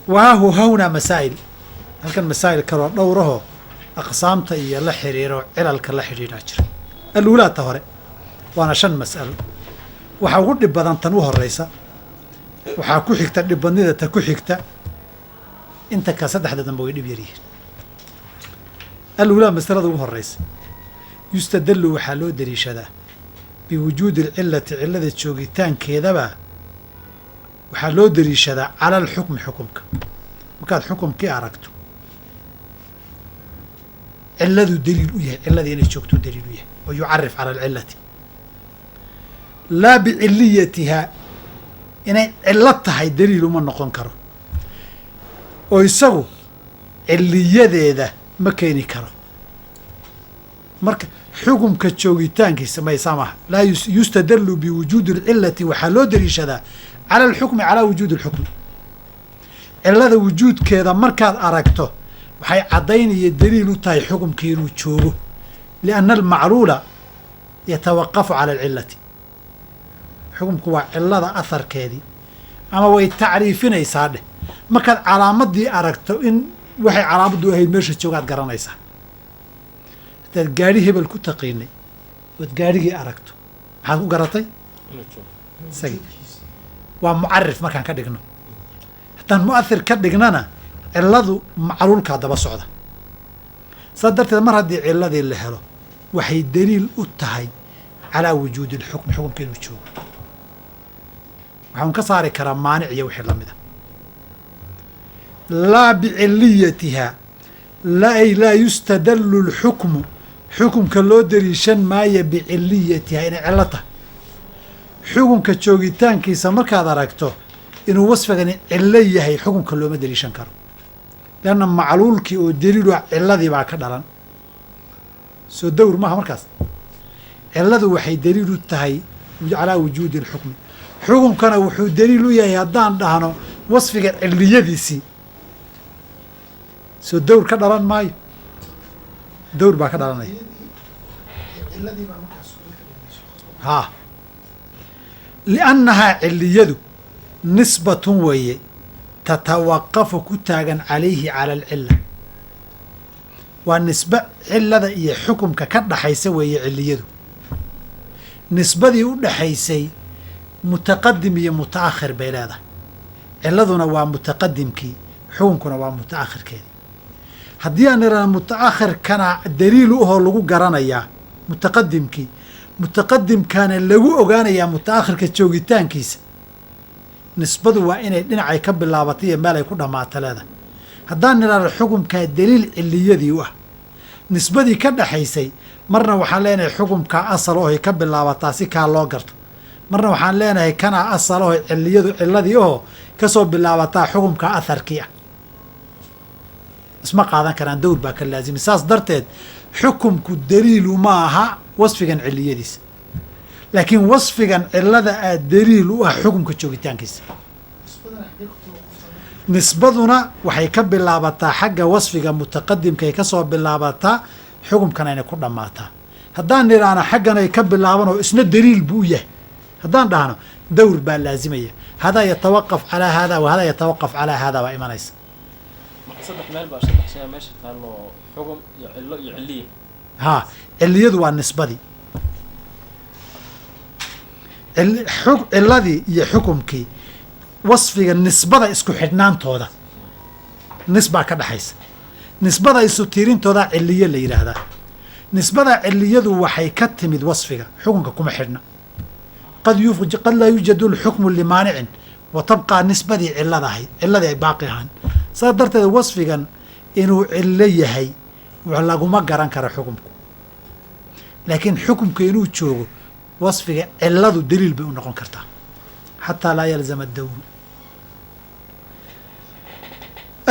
Wahaahu hawnaa masaa'il, halkan masaa'il kaloo dhowraho aqsaamta iyo la xiriiro cilalka la xidhiidhaa jira. Aluulaata hore waana 5 mas'alo. Waxaa ugu dhib badan tan u horeysa, waxaa ku xigta dhibbadnida ta ku xigta, inta ka saddexda dambe way dhib yaryihiin. Aluulaa masalada ugu horeysa, yustadallu waxaa loo daliishadaa biwujuudi alcilati, cilada joogitaankeedaba waxaa loo daliishadaa cala alxukmi, xukumka. Markaad xukumkii aragto ciladu daliil u yahay, ciladii inay joogto daliil u yahay oo yucarif cala alcilati laa biciliyatihaa, inay cilo tahay daliil uma noqon karo oo isagu ciliyadeeda ma keeni karo. Marka xukumka joogitaankiisa maysaa maaha. Laa yustadallu biwujuudi alcilati, waxaa loo daliishadaa cala alxukmi, calaa wujuudi alxukmi. Cilada wujuudkeeda markaad aragto waxay caddaynaya daliil u tahay xukumkii inuu joogo, lianna almacluula yatawaqafu cala alcilati. Xukumku waa cilada aharkeedii ama way tacriifinaysaa dheh. Markaad calaamadii aragto in waxay calaamaddu ahayd meesha joogaad garanaysaa. Haddaad gaadhi hebel ku taqiinay ood gaadhigii aragto maxaad ku garatay? Isagii waa mucarif markaan ka dhigno. Haddaan mu'athir ka dhignana ciladu macluulkaa daba socda. Saa darteed mar haddii ciladii la helo waxay daliil u tahay calaa wujuudi alxukmi, xukumka inuu joogo. Waxaan ka saari karaa maanic iyo wixii lamida. Laa biciliyatihaa, ay laa yustadallu alxukmu, xukumka loo daliishan maayo biciliyatihaa inay cillo tahay. Xukunka joogitaankiisa markaad aragto inuu wasfigani cillo yahay xukunka looma daliishan karo, lianna macluulkii oo daliilu ah ciladii baa ka dhalan. Soo dawr maaha markaas. Ciladu waxay daliil u tahay calaa wujuudi alxukmi, xukunkana wuxuu daliil u yahay haddaan dhahno wasfiga ciliyadiisii. Soo dawr ka dhalan maayo, dawr baa ka dhalanaya. Haa, liannahaa ciliyadu nisbatun weeye tatawaqafu ku taagan calayhi cala alcila. Waa nisbe cilada iyo xukumka ka dhaxaysa weeye ciliyadu. Nisbadii u dhaxaysay mutaqadim iyo mutaakhir bay leedahay. Ciladuna waa mutaqadimkii, xukunkuna waa mutaakhirkeedii. Haddii aan idhahno mutaakhirkana daliil u ahoo lagu garanayaa mutaqadimkii, mutaqadimkana lagu ogaanayaa mutaakhirka joogitaankiisa, nisbadu waa inay dhinacay ka bilaabatay iyo meel ay ku dhammaato leedahay. Haddaan idhahno xukumkaa daliil ciliyadii u ah, nisbadii ka dhaxaysay marna waxaan leenahay xukumkaa asal ohoy ka bilaabataa si kaa loo garto, marna waxaan leenahay kanaa asal ohoy ciliyadu ciladii oho kasoo bilaabataa xukumkaa atharkii ah. Isma qaadan karaan, dowr baa ka laazimay. Saas darteed xukumku daliilu ma aha wasfigan ciliyadiisa, laakiin wasfigan cilada aa daliil u ah xukumka joogitaankiisa. Nisbaduna waxay ka bilaabataa xagga wasfiga mutaqadimkaay kasoo bilaabataa, xukumkan ayna ku dhammaataa. Haddaan nidhaahno xaggan ay ka bilaaban oo isna daliil buu u yahay, haddaan dhahno dowr baa laazimaya. Hadaa yatawaqaf calaa haadaa wa hadaa yatawaqaf calaa haadaa baa imanaysa. Marka saddex meel baa saddex shay meesha taallo, xugum iyo cillo iyo ciliya. Haa, ciliyadu waa nisbadii, ciladii iyo xukumkii, wasfiga nisbada isku xidhnaantooda nisbaa ka dhaxaysa. Nisbada isu tiirintoodaa ciliye la yidhaahdaa. Nisbada ciliyadu waxay ka timid wasfiga, xukunka kuma xidhna. Qad laa yuujadu lxukmu limaanicin wa tabqaa nisbadii cilada ahayd, ciladii ay baaqi ahaan. Saas darteed wasfigan inuu cilo yahay laguma garan karo xukumku, laakiin xukumka inuu joogo wasfiga ciladu daliil bay u noqon kartaa, xataa laa yalzama adawru.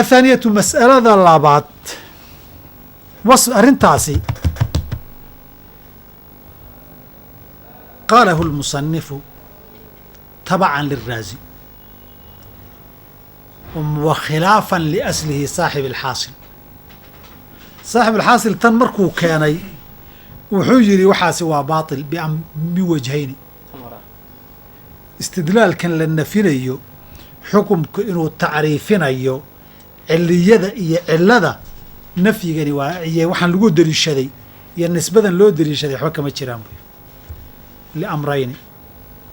Athaaniyatu, mas'alada labaad, arrintaasi qaalahu lmusanifu tabacan liraazi wa khilaafan liaslihi saaxib alxaasil. Saaxib alxaasil tan markuu keenay wuxuu yidhi waxaasi waa baatil biwajhayni. Istidlaalkan la nafinayo xukumku inuu tacriifinayo ciliyada iyo cilada, nafyigani waa iyo waxaan lagu deliishaday iyo nisbadan loo deliishaday waxba kama jiraan buy. Liamrayni,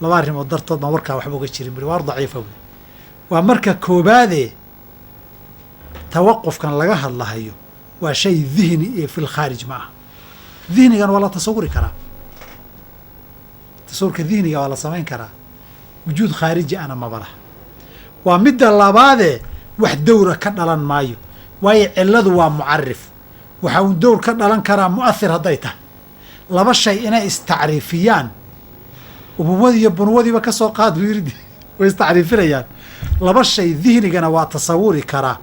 laba arrimood dartood baan warkaa waxba uga jirin bui, waar daciifa buy. Waa marka koobaadee tawaqufkan laga hadlahayo waa shay dihni iyo fi lkhaarij ma aha. Dihnigan waa la tasawuri karaa, tasawurka dihniga waa la samayn karaa, wujuud khaariji ana maba laha. Waa midda labaadee wax dowra ka dhalan maayo, waayo ciladu waa mucarif, waxa uun dowr ka dhalan karaa mu'ahir hadday tahay. Laba shay inay istacriifiyaan, ubuwadii iyo bunuwadiiba ka soo qaad buu yidhi, way istacriifinayaan. Laba shay dihnigana waa tasawuri karaa,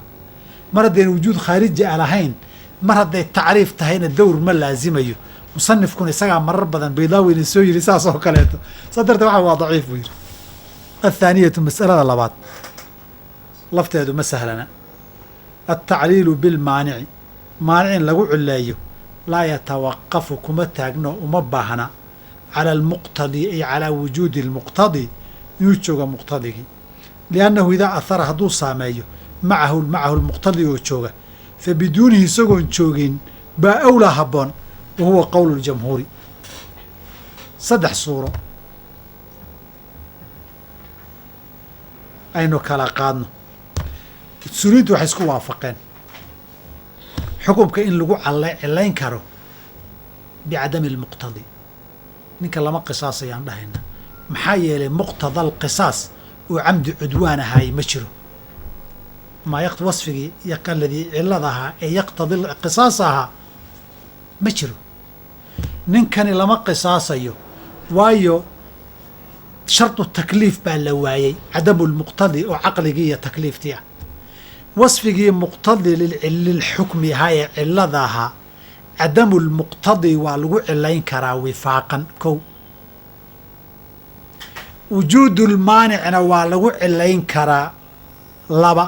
mar haddayna wujuud khaariji a lahayn, mar hadday tacriif tahayna dowr ma laazimayo. Musanifkuna isagaa marar badan Baydaawina soo yidhi saas oo kaleeto. Saa darteed waxa waa daciif buu yidhi. Athaaniyatu, masalada labaad lafteedu ma sahlana. Altacliilu bilmaanici, maanic in lagu cileeyo laa yatawaqafu kuma taagno, uma baahna cala almuqtadi ay calaa wujuudi almuqtadi, inuu jooga muqtadigii. Liannahu idaa ahara hadduu saameeyo macahu lmuqtadi oo jooga, fa biduunihi isagoon joogin baa awlaa habboon, wa huwa qowlu ljamhuuri. Saddex suuro aynu kala qaadno. Usuuliyiintu waxay isku waafaqeen xukumka in lagu cilayn karo bicadami almuqtadi. Ninka lama qisaasayaan dhahayna, maxaa yeelay muqtada alqisaas oo camdi cudwaan ahaay ma jiro. Maa wasfigii aladii cilada ahaa ee yaqtadi qisaas ahaa ma jiro. Ninkani lama qisaasayo, waayo shardu takliif baa la waayey, cadamu lmuqtadi oo caqligii iyo takliiftii ah. Wasfigii muqtadi lilxukmi ahaa ee cilada ahaa cadamu lmuqtadi waa lagu cilayn karaa wifaaqan. Kow, wujuudulmaanicna waa lagu cilayn karaa. Laba,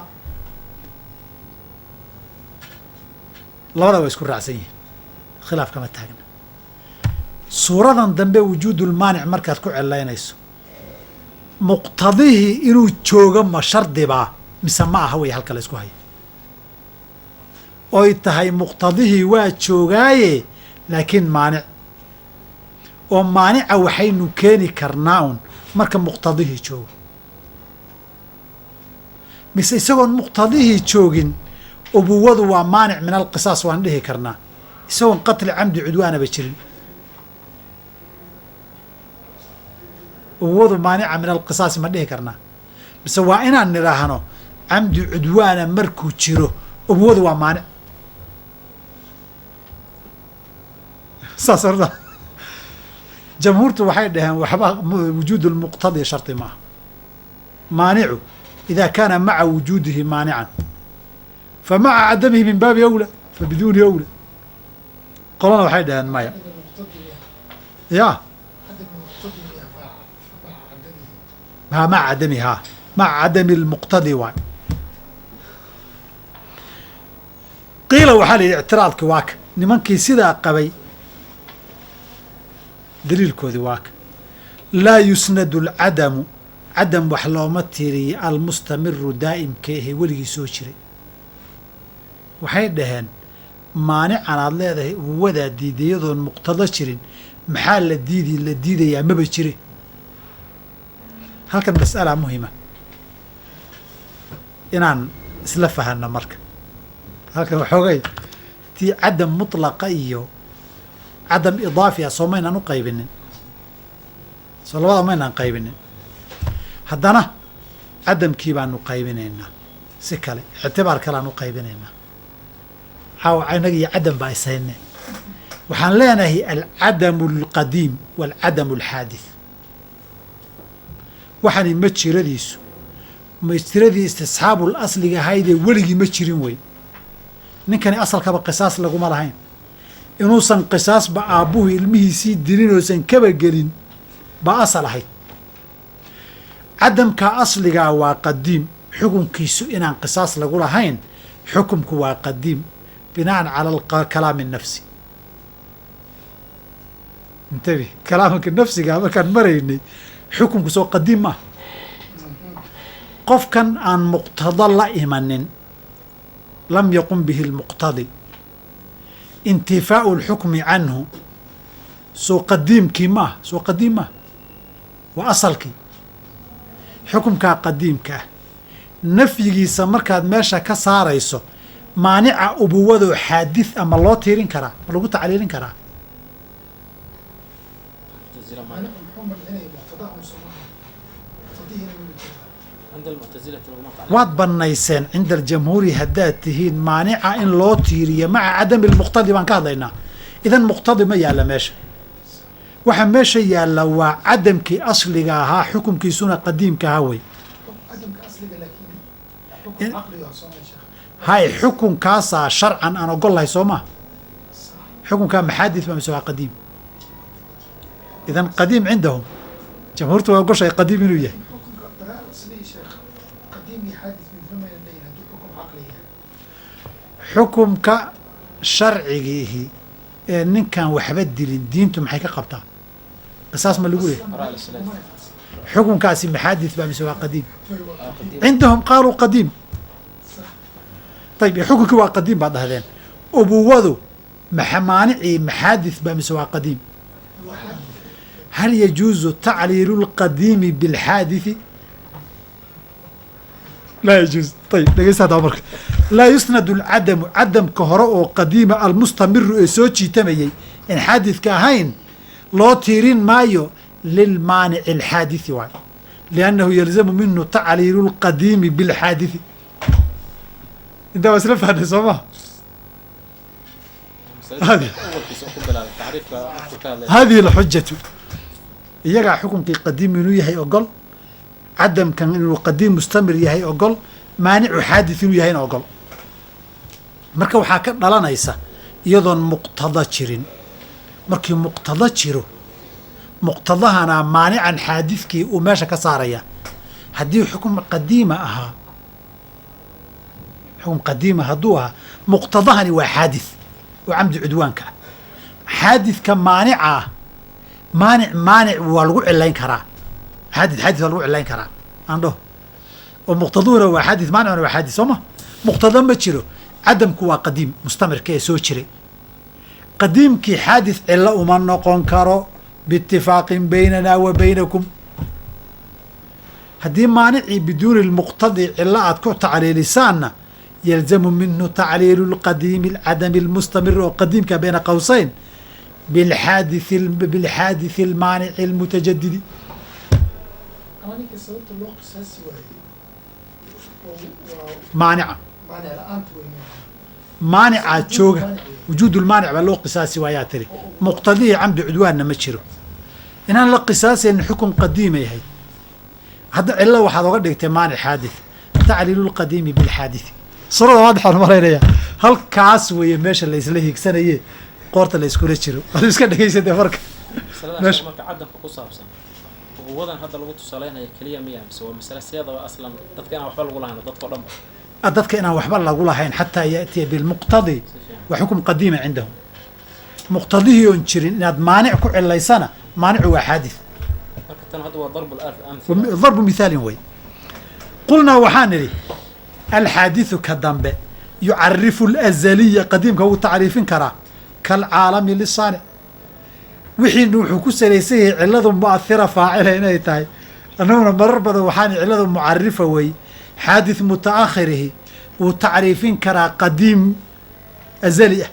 labada waa isku raacsan yihiin, khilaaf kama taagna. Suuradan dambe wujuudulmaanic markaad ku cilaynayso muqtadihii inuu joogo ma shardibaa mise ma aha wey halka la isku hayo. Oy tahay muqtadihii waa joogaaye laakiin maanic oo maanica waxaynu keeni karnaa un marka muqtadihii joogo. Mise isagoon muqtadihii joogin ubuwadu waa maanic min alqisaas waan dhihi karnaa isagoon qatli camdi cudwaanaba jirin. Ubuwadu maanica min alqisaasi ma dhihi karnaa? Mise waa inaan nidhaahno camdi cudwaana markuu jiro ubuwadu waa maanic. Saas orda jamhuurtu waxay dhaheen waxba wujuud lmuqtadi shardi maaha. Maanicu ida kaana maca wujuudihi maanican fa maca cadamihi min baabi awla fa biduuni awla. Qolana waxay dhaheen maya ya ha maca cadamihi ha maca cadami lmuqtadi waay. Qiila waxaa la yidhi ictiraadki waa ka nimankii sidaa qabay daliilkoodii waa ka laa yusnadu alcadamu cadam wax looma tiiriye almustamiru daa'imka ahee weligii soo jiray. Waxay dhaheen maanican aad leedahay ubuwadaa diiday iyadoon muqtado jirin maxaa la diidi la diidayaa maba jire. Halkan mas'ala muhima inaan isla fahanno marka halkan waxoogay tii cadam mutlaqa iyo cadam idaafi ah soo maynaan u qaybinin, soo labada maynaan qaybinin. Haddana cadamkii baanu qaybinaynaa si kale ictibaar kale aan u qaybinaynaa. Caawa inaga iyo cadam baa ishayne. Waxaan leenahay alcadamu alqadiim waalcadamu alxaadith. Waxani ma jiradiisu ma jiradii istisxaabul asliga ahaydee weligii ma jirin wey. Ninkani asalkaba qisaas laguma lahayn. Inuusan qisaasba aabbuhu ilmihiisii dilin oosan kaba gelin baa asal ahayd. Cadamka asligaa waa qadiim, xukunkiisu inaan qisaas lagu lahayn xukumku waa qadiim binaan cala kalaami nafsi. Intabi kalaamka nafsiga markaan maraynay xukumku soo qadiim maaha. Qofkan aan muqtado la imanin lam yaqum bihi lmuqtadi intifaau lxukmi canhu soo qadiimkii maaha, soo qadiim maaha, waa asalkii xukumkaa qadiimka ah. Nafyigiisa markaad meesha ka saarayso maanica ubuwadoo xaadith ama loo tiirin karaa ma lagu tacliilin karaa? المعتزلة مانع. عند المعتزلة لaguma tacliil. Waad banayseen cinda aljamhuuri haddaad tihiin maanica in loo tiiriyo maca cadami lmuqtadi baan ka hadlaynaa. Idan muqtadi ma yaalla meesha. Waxa meesha yaalla waa cadamkii asliga ahaa xukumkiisuna qadiimka ahaa wey. Hay xukunkaasaa sharcan aan ogol lahay soo maa xukunkaa maxaadith ba mise waa qadiim? Idan qadiim cindahum jamhuurta waa ogoshahay qadiim inuu yahay. Xukumka sharcigiihi ee ninkan waxba dilin diintu maxay ka qabtaa? Qisaas ma lagu leeyahy? قراءة الإسلام. Xukunkaasi maxaadith ba mise waa qadiim? آه، قديم. Cindahum qaaluu qadiim. Ayib, xukunkii waa qadiim baad dhahdeen. Ubuwadu maxa maanicii maxaadith ba mise waa qadiim? Hal yajuuzu tacliilu lqadiimi bilxaadithi? Laa yajuuz. Ayib, dhegeysta haddaba marka laa yusnadu alcadamu cadamka hore oo qadiima almustamiru ee soo jiitamayey in xaadithka ahayn loo tiirin maayo lilmaanici alxaadithi waay liannahu yalzamu minhu tacliilu lqadiimi bilxaadithi. Intaa waa isla fahnay soo maha? Masalada awalkiisa oo ku bilaabay tacriifka markuu ka hadlay. Hadihi alxujatu iyagaa xukunkii qadiim inuu yahay ogol, cadamkan inuu qadiim mustamir yahay ogol, maanicu xaadith inuu yahayna ogol. Marka waxaa ka dhalanaysa iyadoon muqtada jirin markii muqtado jiro muqtadahana maanican xaadithkii uu meesha ka saaraya. Haddii xukum qadiima ahaa, xukum qadiima hadduu ahaa, muqtadahani waa xaadith oo camdi cudwaanka ah. Xaadithka maanica ah maanic maanic waa lagu cilayn karaa. Xaadith xaadith waa lagu cilayn karaa aan dhaho oo muqtaduhuna waa xaadith maanicuna waa xaadith soo ma muqtado ma jiro. Cadamku waa qadiim mustamirka ee soo jiray. Qadiimkii xaadith cilo uma noqon karo biitifaaqin baynana wa baynakum. Haddii maanicii biduuni lmuqtadi cilo aad ku tacliilisaanna, yalzamu minhu tacliilu lqadiimi alcadami almustamir, oo qadiimka bayna qowsayn bilxaadithi almaanici almutajadidi. Ama ninka sababta loo qisaasi waayey oo waa maanica maanic la-aanta weeyaan. Maanicaa jooga. Maanic weeyaan. Wujuudulmaanic baa loo qisaasi waayaa tiri. Muqtadihii camdi cudwaanna ma jiro. Inaan la qisaasaynin xukun qadiimay ahayd. Hadda cillo waxaad oga dhigtay maanic xaadith, tacliilu lqadiimi bilxaadithi. Suurada waadixaan malaynaya. Halkaas weeye meesha la isla hiigsanaye, qoorta la iskula jiro. Waad iska dhegaysatay marka. Masalada marka cadamka ku saabsan, uquwadan hadda lagu tusaaleynaya keliya miya, mise waa masale sideedaba aslan dadka inaan waxba lagu lahayn, dadka o dhan ba? Dadka inaan waxba lagu lahayn xataa ya'tiya bilmuqtadi. Si fiican. Waa xukum qadiima cindahum. Muqtadihii oon jirin inaad maanic ku cilaysana, maanicu waa xaadith. Marka tan hadda waa darbu al amthila. Darbu mithaalin wey. Qulnaa, waxaan idhi, alxaadiثu ka dambe yucarifu alazaliya, qadiimka wuu tacriifin karaa, kaalcaalami lisaanic. Wixiinu wuxuu ku salaysan yahay ciladu mu'ahira faacila inay tahay. Annaguna marar badan waxaan ciladu mucarifa wey. Xaadith mutaakhirihi wuu tacriifin karaa qadiim azali ah,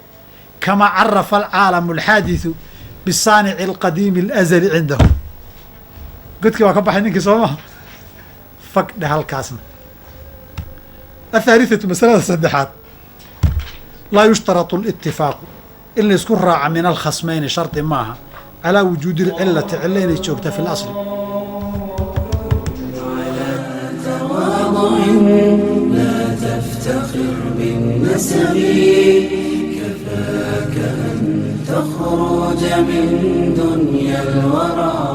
kama carafa alcaalamu alxaadiثu bisaanici alqadiimi alazali cindahu. Godkii waa ka baxay ninkii, soo maha? Fagdhe halkaasna. Athaalithatu, masalada saddexaad, laa yushtaratu alitifaaqu, in laysku raaca, min alkhasmayni shardi maaha, calaa wujuudi alcilati, cilo inay joogta, fi lasli. تواضع لا تفتخر بالنسب، كفاك أن تخرج من دنيا الورى.